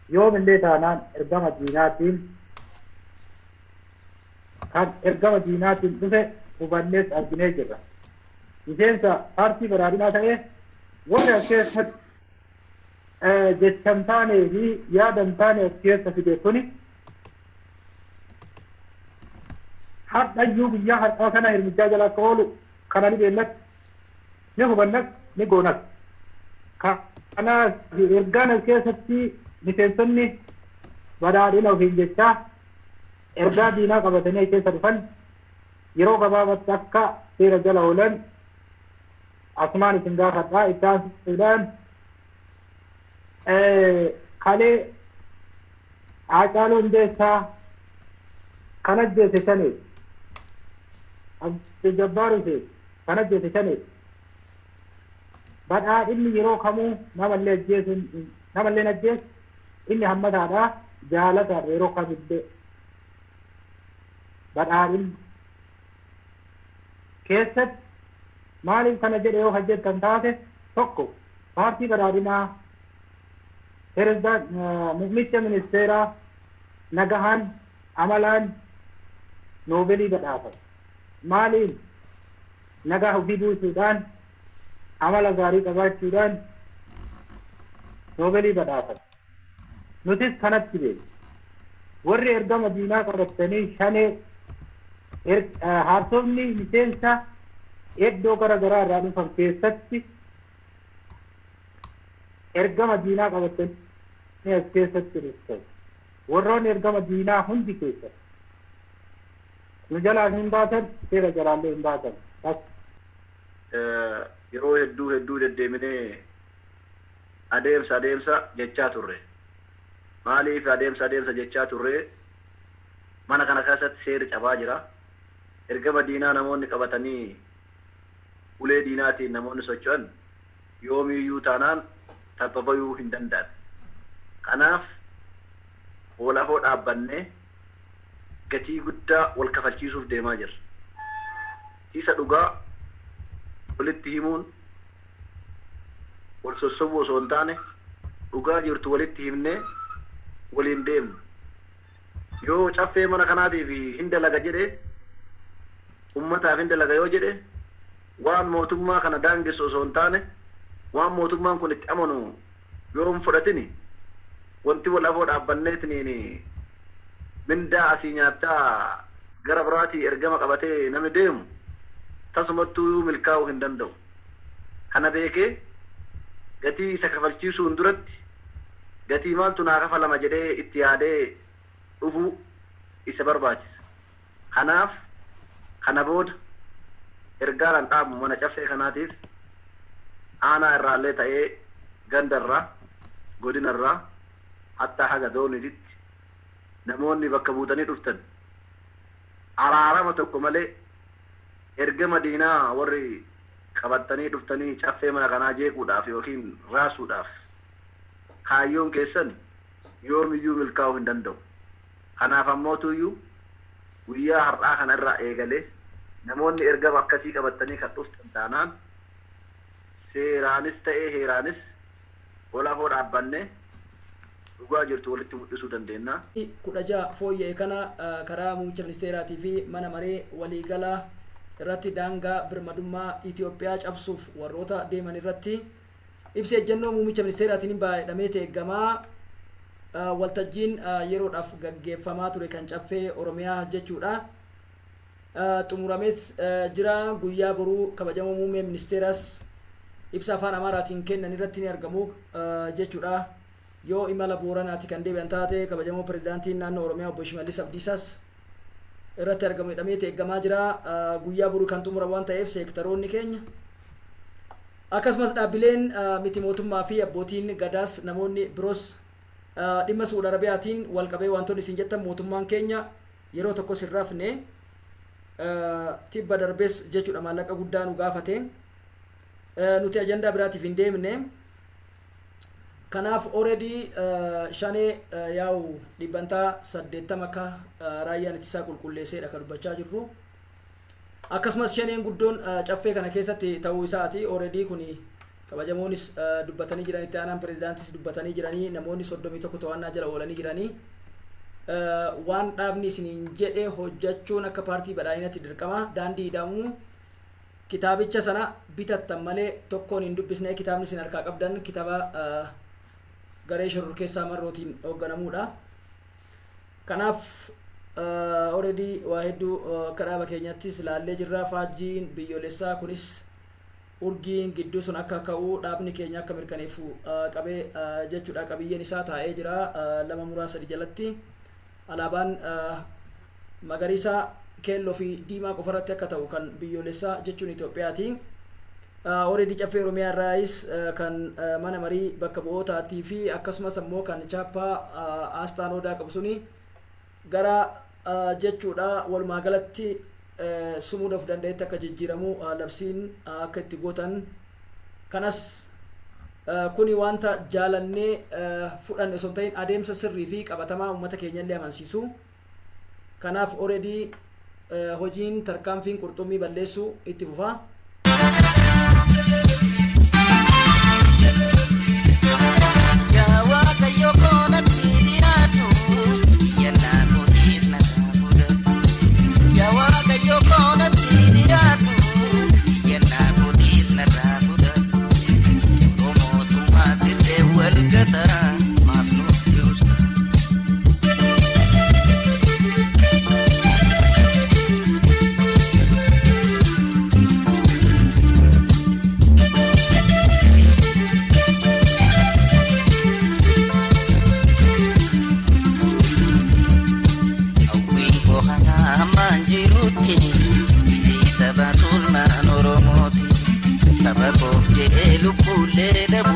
yoomillee taanaan ergama diinaatiin, kan ergama diinaatiin dhufe hubannees arginee jirra. Miseensa paartii Badhaadhinaa ta'ee warri as keessatti jecha hin taanee fi yaada hin taane as keessa fide kuni har'ayyuu guyyaa har'aa kana hirmichaa jala akka oolu kana ni beellas, ni hubannas, ni goonas. Kanaaf ergaan as keessatti miseensonni Badhaadhina ofiin jechaa ergaa diinaa qabatanii keessa dhufan yeroo gabaabatti akka seera jala oolan asumaan isin gaafadhaa. Itti aansuudhaan, kalee Haacaaluu Hundeessaa kan ajjeese shanee, Abdul Jabbaar Huseen kan ajjeese shanee. Badhaadhinni yeroo kamuu namallee ajjeesuun, namallee ajjeesu, inni hammataadha, jaalataadha yeroo kamillee. Badhaadhinni keessatti maaliif kana jedhe yoo hojjettan taate, tokko paartii Badhaadhinaa pirezidaant muummicha ministeeraa nagahaan amalaan Noobelii badhaafame. Maaliin? Nagaa ofii buusuudhaan, amala gaarii qabaachuudhaan Noobelii badhaafame. Nutis kanatti beekna. Warri ergama diinaa qabatanii shanee haarsofni miseensa iddoo gara garaa irraa dhufan keessatti ergama diinaa qabatanii as keessatti dhuftan. Warroonni ergama diinaa hundi keessan nu jalaa hin baasan, seera jalaallee hin baasan. Yeroo hedduu hedduu deddeeminee adeemsa adeemsa jechaa turre. Maaliif adeemsa adeemsa jechaa turre? Mana kana keessatti seerri cabaa jira. Ergama diinaa namoonni qabatanii Ulee diinaatiin namoonni socho'an yoomiyyuu taanaan tabba bayuu hin danda'an. Kanaaf wal afoo dhaabbannee gatii guddaa wal kafalchiisuuf deemaa jirra. Isa dhugaa walitti himuun wal sossobuu osoo hin taane, dhugaa jirtu walitti himnee waliin deemna. Yoo caffee mana kanaatiif hin dalaga jedhe, ummataaf hin dalaga yoo jedhe, waan mootummaa kana daangessu osoo hin taane, waan mootummaan kun itti amanu yoo hin fudhatini, wanti wal afoo dhaabbanneetiniin mindaa asii nyaattaa gara biraatii ergama qabatee namni deemu tasumattuu milkaa'uu hin danda'u. Kana beekee gatii isa kafalchiisuun duratti gatii maaltu naa kafalama jedhee itti yaadee dhufuu isa barbaachisa. Kanaaf kana booda ergaan dhaabu mana caffee kanaatiif, aanaa irraallee ta'ee, gandarraa, godinarraa, hattaa haga zooniitti namoonni bakka buutanii dhuftan, araarama tokko malee ergama diinaa warri qabattanii dhuftanii caffee mana kanaa jeequudhaaf yookiin raasuudhaaf kaayyoon keessan yoomiyyuu milkaa'uu hin danda'u. Kanaaf ammootuyyuu guyyaa har'aa kana irraa eegalee namoonni ergama akkasii qabattanii kan dhuftan taanaan, seeraanis ta'ee heeraanis wal afoo dhaabbannee dhugaa jirtu walitti mul'isuu dandeenya. 16 fooyya'e kana karaa muummicha ministeeraatii fi mana maree waliigalaa irratti daangaa birmadummaa Itoophiyaa cabsuuf warroota deeman irratti ibsa ejjennoo muummicha ministeeraatiin baay'adhamee eeggamaa. Waltajjiin yeroodhaaf gaggeeffamaa ture kan caffee Oromiyaa jechuudha. Xumurameet jira. Guyyaa boruu kabajamoo muummee ministeeraas ibsa afaan Amaaraatiin kennan irratti ni argamu jechuudha. Yoo imala Booranaati kan deebi'an taate, kabajamoo pirezidaantiin naannoo Oromiyaa obbo Shimallis Abdiisaas irratti argamu jedhamee eeggamaa jira. Guyyaa boruu kan xumuramu waan ta'eef, seektaroonni keenya akkasumas dhaabbileen miti mootummaa fi abbootiin gadaas, namoonni biroos dhimma Suud Arabiyaatiin wal qabee wantoonni isin jettan, mootummaan keenya yeroo tokkos hin rafne. Tibba darbees jechuudha maallaqa guddaa nu gaafate. Nuti ajandaa biraatiif hin deemne. Kanaaf already shanee yaa'u 80% akka raayyaan ittisaa qulqulleesseedha kan dubbachaa jirru. Akkasumas shaneen guddoon caffee kana keessatti ta'uu isaati. Already kun kabajamoonis dubbatanii jiran, itti aanaan pirezidaantis dubbatanii jiranii, namoonni 31 to'annaa jala oolanii jiranii. Waan dhaabni isiniin jedhe hojjechuun akka paartii badhaadhinatti dirqama. Daandii hidhamuu kitaabicha sana bitattan malee tokkoon hin dubbisne. Kitaabni isin harkaa qabdan kitaaba garee shororkeessaa marrootiin hoogganamuudha. Kanaaf already waa hedduu akka dhaaba keenyattis ilaallee jirra. Faajjiin biyyoolessaa kunis urgiin gidduu sun akka ka'u dhaabni keenya akka mirkaneeffu qabee jechuudha. Qabiyyeen isaa taa'ee jira lama muraa sadi jalatti. Alaabaan magariisa, keelloo fi diimaa qofarratti akka ta'u kan biyyoolessaa jechuun Itoophiyaati. Already caffee Oromiyaa irraayis kan mana marii bakka bu'ootaatii fi akkasumas ammoo kan chaappaa asxaan odaa qabu suni gara jechuudha walumaa galatti sumuda of danda'etti akka jijjiiramu labsiin akka itti gootan. Kanas kuni wanta jaalannee fudhanne osoo hin ta'in, adeemsa sirrii fi qabatamaa uummata keenyallee amansiisu. Kanaaf already hojiin tarkaanfiin qurxummii balleessuu itti fufa. Yaa Waaqayyo koo, natti dhiyaatu, iyyannaa kootiis na fuudhadhu. Yaa Waaqayyo koo, natti dhiyaatu, iyyannaa kootiis narraa fudhadhu. Yeroo mootummaatti illee wal gataa maaf nutti usta? Hawwiin koo kana hammaan jirutti bilisa baasuun maan Oromooti. Saba koof jedhee lubbuullee dhabu.